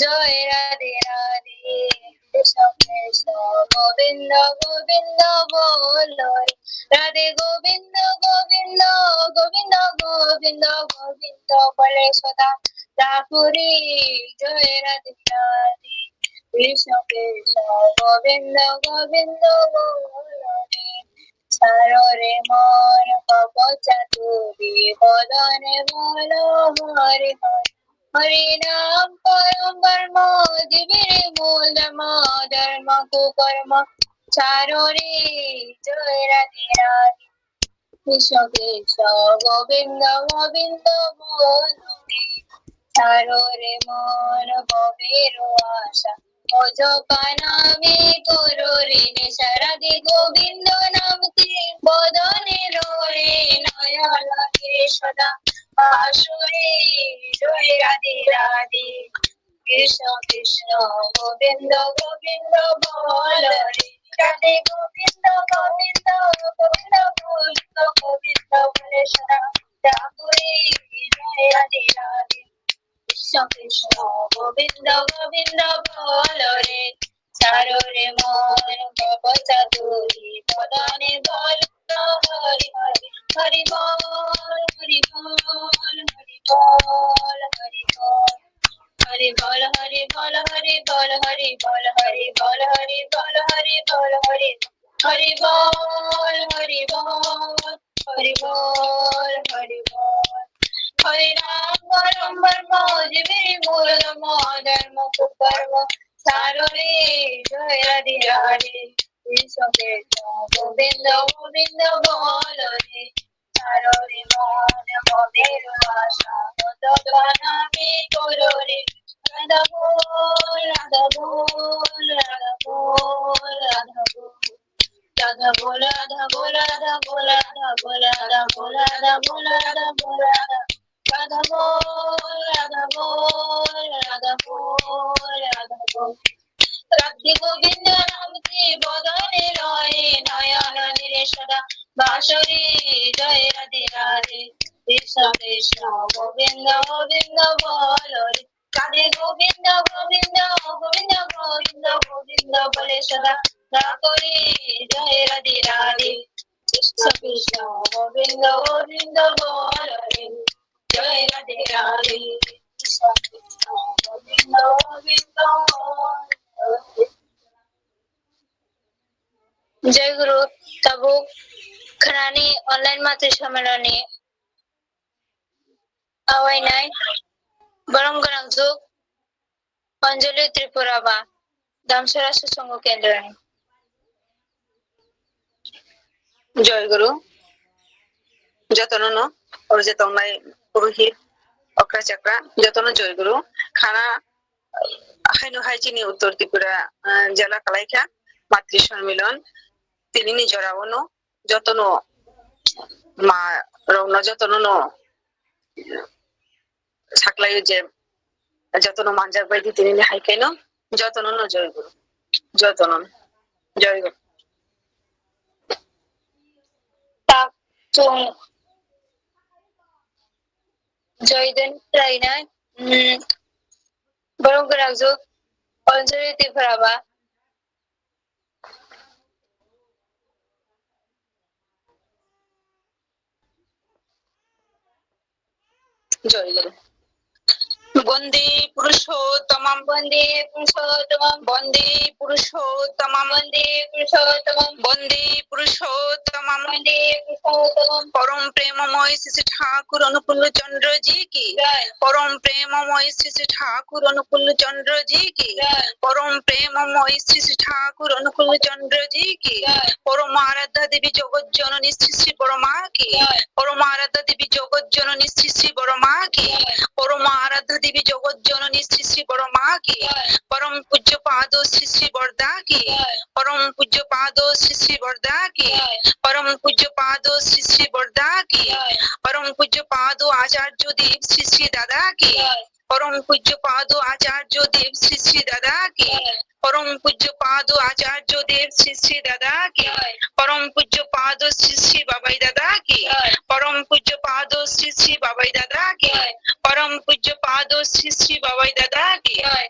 জয় রাধে রাধে, কৃষ্ণ কৃষ্ণ, গোবিন্দ গোবিন্দ বলো রে। রাধে গোবিন্দ গোবিন্দ, গোবিন্দ গোবিন্দ, গোবিন্দ বলে সদা ডাকো রে। জয় রাধে রাধে, কৃষ্ণ কৃষ্ণ, গোবিন্দ গোবিন্দ বলো রে। ছাড়ো রে মন পাপ চাতুরী, বদনে বলো হরি হরি। হরি নাম পরম ধর্ম, জীবের মূল ধর্ম, ধর্ম কুকর্ম ছাড়ো রে। জয় রাধে রাধে, কৃষ্ণ কৃষ্ণ, গোবিন্দ গোবিন্দ বলো রে। ছাড়ো রে মন ভবের আশা, অযপা নামে করো রে নেশা। রাধে গোবিন্দ নাম কি বদনে রয়ে, নয়ন লাগে সদা বাসরে। জয় রাধে রাধে, কৃষ্ণ কৃষ্ণ, গোবিন্দ গোবিন্দ বলো রে। রাধে গোবিন্দ গোবিন্দ, গোবিন্দ গোবিন্দ, গোবিন্দ বলে সদা ডাকো রে। জয় রাধে রাধে, কৃষ্ণ কৃষ্ণ, গোবিন্দ গোবিন্দ বলো রে। ছাড়ো রে মন ভব চাতুরী, বদনে বলো হরি হরি। হরি বল, হরি বল, হরি বল, হরি বল। হরি বল, হরি বল, হরি বল, হরি বল, হরি বল, হরি বল, হরি বল, হরি বল। হরি বল, হরি বল, হরি বল, হরি বল। হরি নাম পরম ব্রহ্ম, জীবের মূল ধর্ম, ধর্ম কুকর্ম ছাড়ো রে। জয় রাধে রাধে, কৃষ্ণ কৃষ্ণ, গোবিন্দ গোবিন্দ বলো রে। ছাড়ো রে মন ভবের আশা, অযপা নামে করো রে। রাধা বল, রাধা বল, রাধা বল, রাধা বল। রাধা বল, রাধা বল, রাধা বল, রাধা বল, রাধা বল, রাধা বল, রাধা বল, রাধা বল। রাধা বল, রাধা বল, রাধা বল। রাধে গোবিন্দ নাম কি বদনে রয়ে, নয়ন নীরে সদা বাসরে। জয় রাধে রাধে, কৃষ্ণ কৃষ্ণ, গোবিন্দ গোবিন্দ বলো রে। রাধে গোবিন্দ গোবিন্দ, গোবিন্দ গোবিন্দ, গোবিন্দ বলে সদা ডাকো রে। জয় রাধে রাধে, কৃষ্ণ কৃষ্ণ, গোবিন্দ গোবিন্দ বলো রে। জয় রাধে রাধে, কৃষ্ণ কৃষ্ণ, গোবিন্দ গোবিন্দ বলো রে। Jai Guru, tabuk khnani online matri samiloni awainai borom gwnang juk. Anjali Tripura ba, Damsara Susongo Kendroni. Joy Guru, jotono no, oro je tongnai purohit, okra chakra, jotono Joy Guru. Khana haino hai chini Uttor Tripura, ah, jela kalaikha, Matri Sonmilon, tinini jorao no, jotono ma rokno jotono no saklaio je jotono manjak bai di tinini hai khe no jotono no Joy Guru, jotono no Joy Guru. Tak chung Joy den khlainai, mm, borok gwnangjuk Anjali Tripura ba. Joy Guru. Bande Purushottamam. Bande Purushottamam. Bande Purushottamam. Bande Purushottamam. Bande Purushottamam. Bande Purushottamam. Param Premamay Sri Sri Thakur Anukul Chandra Ji Ki. Jai. Param Premamay Sri Sri Thakur Anukul Chandra Ji Ki. Jai. Param Premamay Sri Sri Thakur Anukul Chandra Ji Ki. Jai. Param Aradhya Devi Jagat Janani Sri Sri Borma Ki. Jai. Param Aradhya Devi Jagat Janani Sri Sri Borma Ki. Jai. Param Aradhya Devi Jagat Janani Sri Sri Borma Ki. Jai. Param Pujya Pado Sri Sri Borda Ki. Jai. Param Pujya Pado Sri Sri Borda Ki. Jai. Param Pujya Pado Sri Sri Borda Ki. Jai. Param Pujya Pado Acharya Dev Sri Sri Dada Ki. Jai. Param Pujya Pado Acharya Dev Sri Sri Dada Ki. Jai. Param Pujya Pado Acharya Dev Sri Sri Dada Ki. Jai. Param Pujya Pado Sri Sri Babai Dada Ki. Jai. Param Pujya Pado Sri Sri Babai Dada Ki. Jai. Param Pujya Pado Sri Sri Babai Dada Ki. Jai.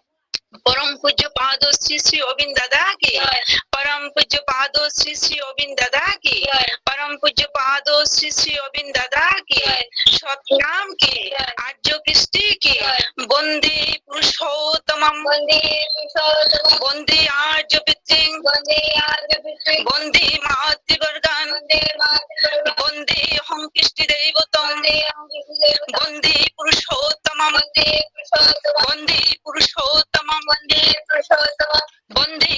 Param Pujya Pado Sri Sri Obin Dada Ki. Jai. Param Pujya Pado Sri Sri Obin Dada Ki. Jai. Param Pujya Pado Sri Sri Obin Dada Ki. Jai. Sotnam Ki. Jai. Arjo Kristi Ki. Jai. Bande Purushottamam. Bande Purushottamam. Bande Arjo Pitrim. Bande Arjo Pitrim. Bande Matrugargan. Bande Matrugargan. Bande Hom Kristi Devotam. Bande Hom Kristi Devotam. Bande Purushottamam. Bande Purushottamam. Bande Purushottamam. Bande Purushottamam. Bande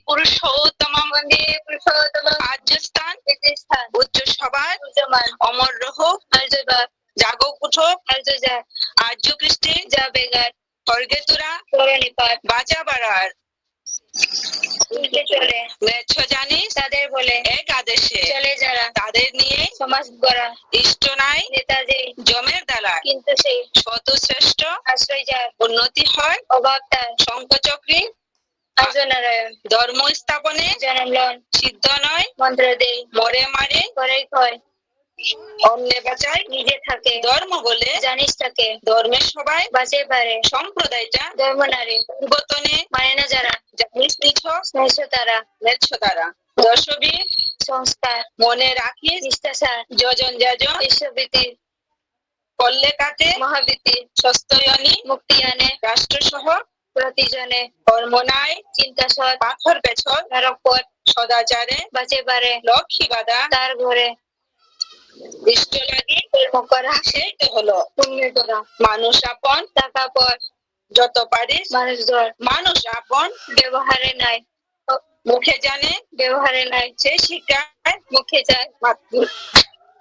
Purushottamam. Bande Purushottamam. আর্যস্থান, পীঠস্থান, উচ্চ সবার, উচ্চমান, অমর রহ, আর্যবাদ, জাগো উঠো, আর্য জাগ, আর্য কৃষ্টি, যা বেগার, স্বর্গে তোরা, পরনিপাত, বাঁচা বাড়ার, চলতে চলে, ম্লেচ্ছ জানিস, তাদের বলে, এক আদেশে, চলে যারা, তাদের নিয়ে, সমাজ গড়া, ইষ্ট নাই, নেতা যেই, যমের দালাল, কিন্তু সেই, শত শ্রেষ্ঠ, আশ্রয় যার, উন্নতি হয়, অভাব তার, শঙ্খচক্রে, আর্য নারায়ণ। ধর্ম স্থাপনে জনম লন। সিদ্ধ নয়। মন্ত্র দেই। মরে মারে। করেই ক্ষয়। অন্যে বাঁচায়। নিজে থাকে। ধর্ম বলে। জানিস তাকে। ধর্মের সবাই। বাঁচে পারে। সম্প্রদায়টা। ধর্ম নারী। পরিবর্তনে। মানে না যারা। জানিস নিছ। স্নেহ তারা। ম্লেচ্ছ তারা। দশবীর। সংস্কার। মনে রাখিস। নিষ্ঠা সার। যজন যাজন। ঈশ্বরপ্রীতি। করলে কাটে মহাবীতি। স্বস্তি আনে মুক্তি আনে। রাষ্ট্র সহ প্রতিজনে। কর্ম নাই চিন্তা সৎ। পাথর পেছল নরক পথ। সদাচারে বাঁচে পারে। লক্ষ্মী বাধা তার ঘরে। ইষ্ট লাগি কর্ম করা। সেই তো হলো পুণ্য করা। মানুষ আপন টাকা পর। যত পারিস মানুষ ধর। মানুষ আপন। ব্যবহারে নাই মুখে জানে। ব্যবহারে নাই। সেই শিক্ষায় মুখে যায়। মাতৃ-,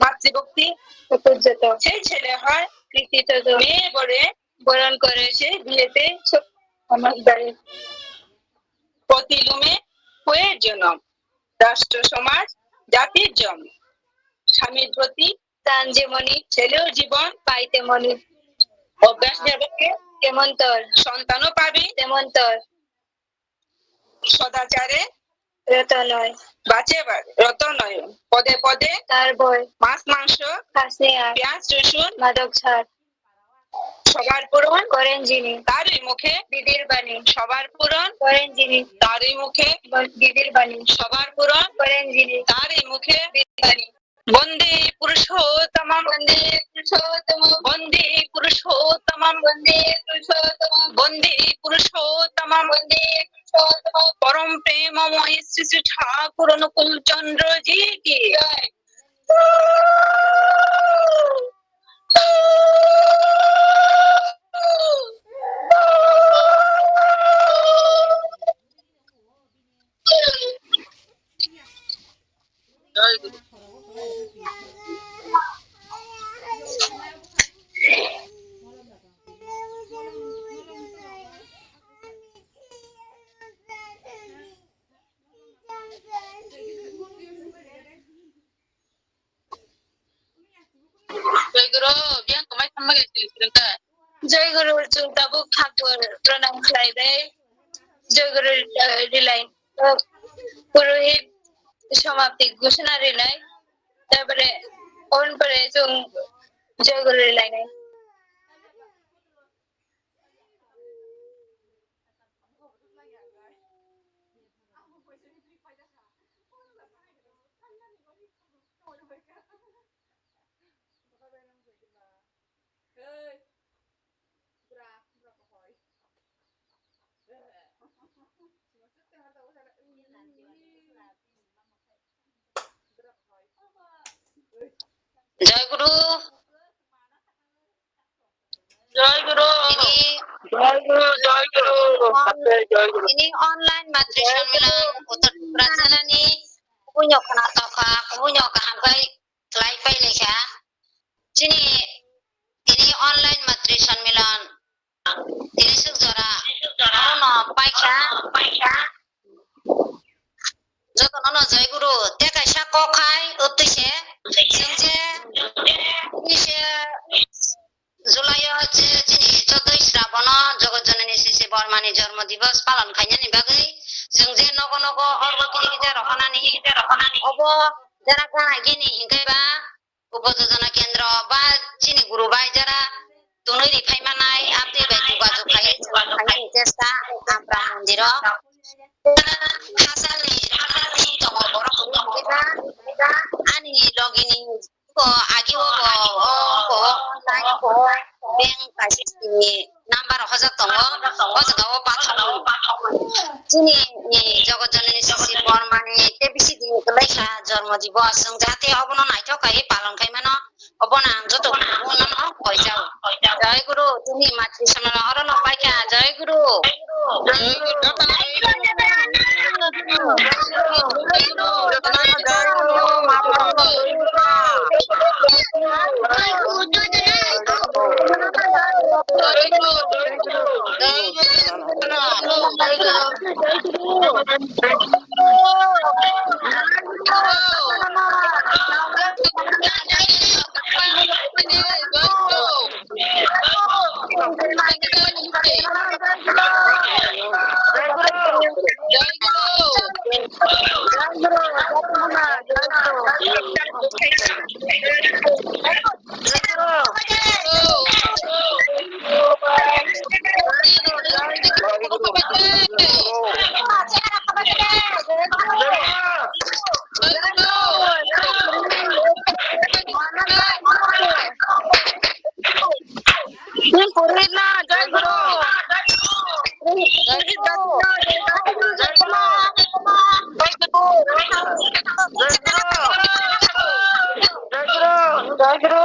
মাতৃভক্তি। উপযুক্ত। সেই ছেলে হয়। কৃতিত্ব। মেয়ে বরে। বরণ করে। সেই বিয়েতে। সুখ সমাজ গড়ে। পতি লোমে পয়ের জনম। রাষ্ট্র সমাজ জাতির জম। স্বামীর প্রতি। তান যেমনি। ছেলেও জীবন। পাই তেমনি। অভ্যাস যেমন। তেমন তোর। সন্তানও পাবি। তেমন তোর। সদাচারে রত নয়। বাঁচে বা-, রত নয়। পদে পদে তার ভয়। মাছ মাংস খাস নে আর। পেঁয়াজ রসুন। মাদক ছাড়। সবার পূরণ করেন যিনি। তারই মুখে বিধির বাণী। সবার পূরণ করেন যিনি। তারই মুখে বন-, বিধির বাণী। সবার পূরণ করেন যিনি। তারই মুখে বিধির বাণী। বন্দে পুরুষোত্তমম। বন্দে পুরুষোত্তমম। বন্দে পুরুষোত্তমম। বন্দে পুরুষোত্তমম। বন্দে পুরুষোত্তমম। বন্দে পুরুষোত্তমম। পরম প্রেমময় শ্রী শ্রী ঠাকুর অনুকূল চন্দ্র জি কি জয়। Jai Guru. Jai Guru, biyang kwmai thanma khe sili sili kha. Jai Guru, chwng tabuk khakbor pranam khlai bai. Jai Guru, eh, rilai, eh, purohit somapti ghosona rilai. Tarpore, on pore chwng Jai Guru rilai nai. Jai Guru. Jai Guru. Ini Jai Guru, Jai Guru. Ini online matri Jai Guru. Sammilan Uttar Tripura jilani kubuino khna tokha, kubuino kaham khai khlai pai lekha. Chini ini online matri sammilan tini suk jora. Aro no paikha. Jotono no Jai Guru, tei kaisa kok khai wtwi se, chwng je, tini se July o je chini chodoi Srabono Jogot Jonani Sisi Bormani jormo divas palon khainani bagwi chwng je nogo nogo orgo kiri kija rohornani, obo jera gana gini hinkhai ba Upo Jojona Kendro ba chini guru bai jara tunui ri phai manai, abdi bai jogajog khai, khai ni chesta Ampra mondiro. Hasalni, hasalni tongo borok kunu hwnkhe ba ani logini ko agi o bo, o ko, online ko, bank kaisa ni number hojak tongo, o jaga o pathor. Chini, ni Jogot Jonani Sisi Bormani tei bisi din kwlai kha jormo dibo, chwng jate obono naithok khai palon khai mano. Obono ang joto kubuno koijao. Jai Guru, tini matri samala oro no paikha. Jai Guru. Jai Guru. Jai Guru. Jai Guru. Jai Guru.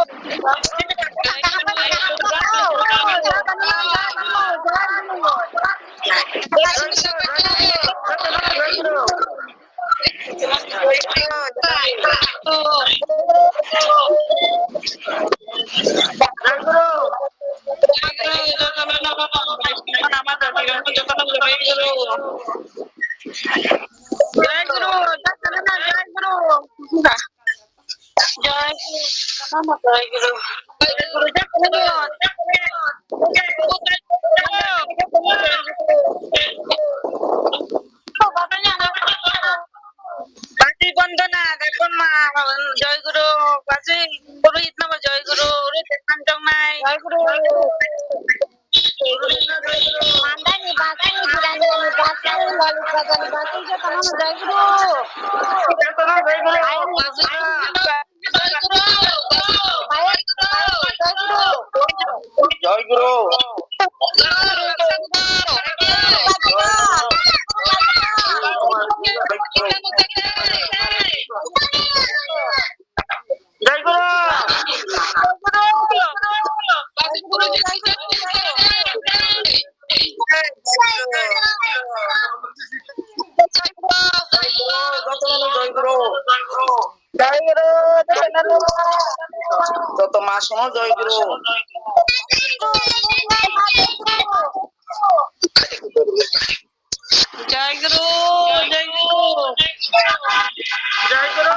Basi Bondona, Bondona, Jai Guru, basi Purohit no Jai Guru, uri dekan jong nai. Jai Guru. Mandani basai, Jirani basai, Loli Bajani basai, jotono no Jai Guru. Jotono Jai Guru. Jai Guru. Jai Guru. Jai Guru. Jai Guru. Ma sono Joy Guru. Joy Guru, Joy Guru. Joy Guru.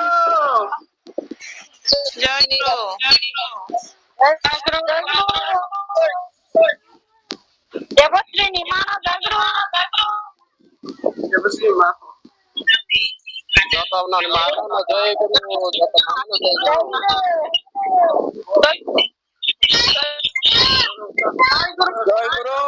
Joy Guru. Joy Guru. Debosri ni ma no Joy Guru. Debosri ma. Joto nani ma no Joy Guru, joto ma no Joy Guru. Joy Guru. Joy Guru.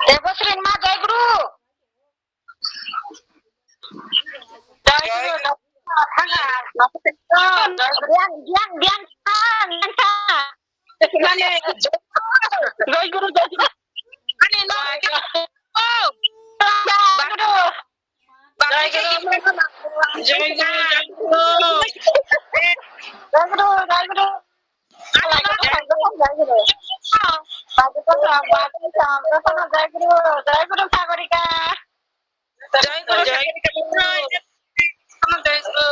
Debosri ma Joy Guru. Joy Guru. Biang, biang, biang, biang, biang. Joy Guru, Joy Guru. Joy Guru. Joy Guru, Joy Guru, Joy Guru. Joy Guru, Joy Guru. Joy Guru, Joy Guru, Joy Guru, Joy Guru, Joy Guru, Sagorika. Joy Guru, Joy Guru. Joy Guru.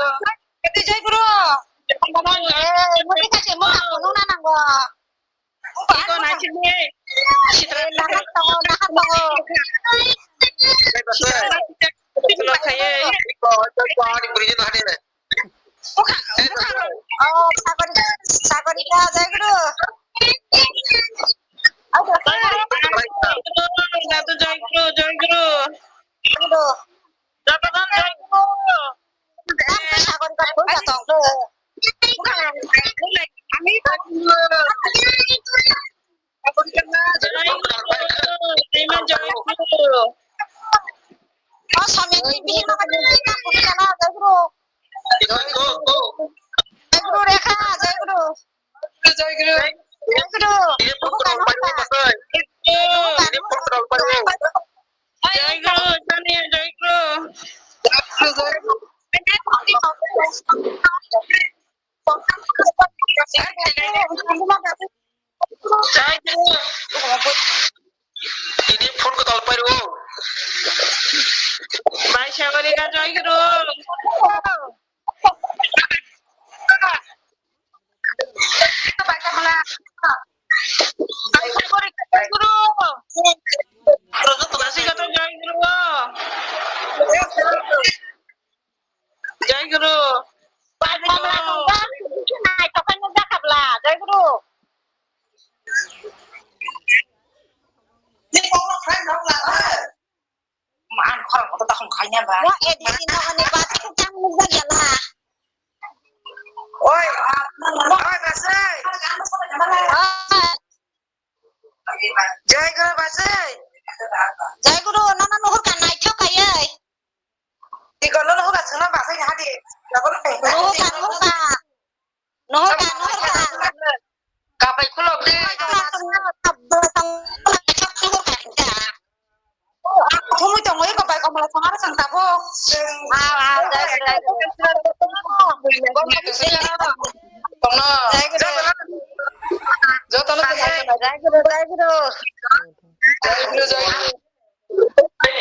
Joy Guru. Eh, mesti kasih mau aku nuna nanggo. Iko naichini. Naha tongo, naha tongo. Iko khaye. Iko, iko, iko, iko, iko, iko, iko. Oh, Sagorika, Sagorika, Joy Guru. Joy Guru, Joy Guru, Joy Guru. Joy Guru. Joy Guru. Sagorika, Joy Guru. Joy Guru, Joy Guru. Oh, Somi, ini bikin apa nih? Kamu di sana, Joy Guru. Joy Guru, Rekha, Joy Guru. Joy Guru. Joy Guru. Ini pun kurang banyak, Mas, oi. Ini pun kurang banyak. Joy Guru, Somi, Joy Guru. Joy Guru. Joy Guru. Ini phone ko tol pai ro. Bai Sagorika Joy Guru. Bai Sagorika Joy Guru. Joy Guru. Joy Guru. Joy Guru. Joy Guru. Maan khorang kotor takhum khaina ba. Mo edit no ani ba, tei tang nukjak ya la. Oi, oi, Basai. Oi. Joy Guru Basai. Joy Guru, nono nuhur ka naithok kaiye. Iko nono nuhur ka sungna Basai hadi. Nuhur ka, nuhur ka. Nuhur ka, nuhur ka. Kapai khulok de. Nuhur ka, nuhur ka. Thumui tongo, iko bai komla thangaro chwng tabuk. Ah, ah, jai, jai, jai. Tongno. Jai Guru. Jotono jai, jai Guru, jai Guru. Jai Guru, jai Guru.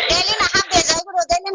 Daily na half day, jai Guru, daily na.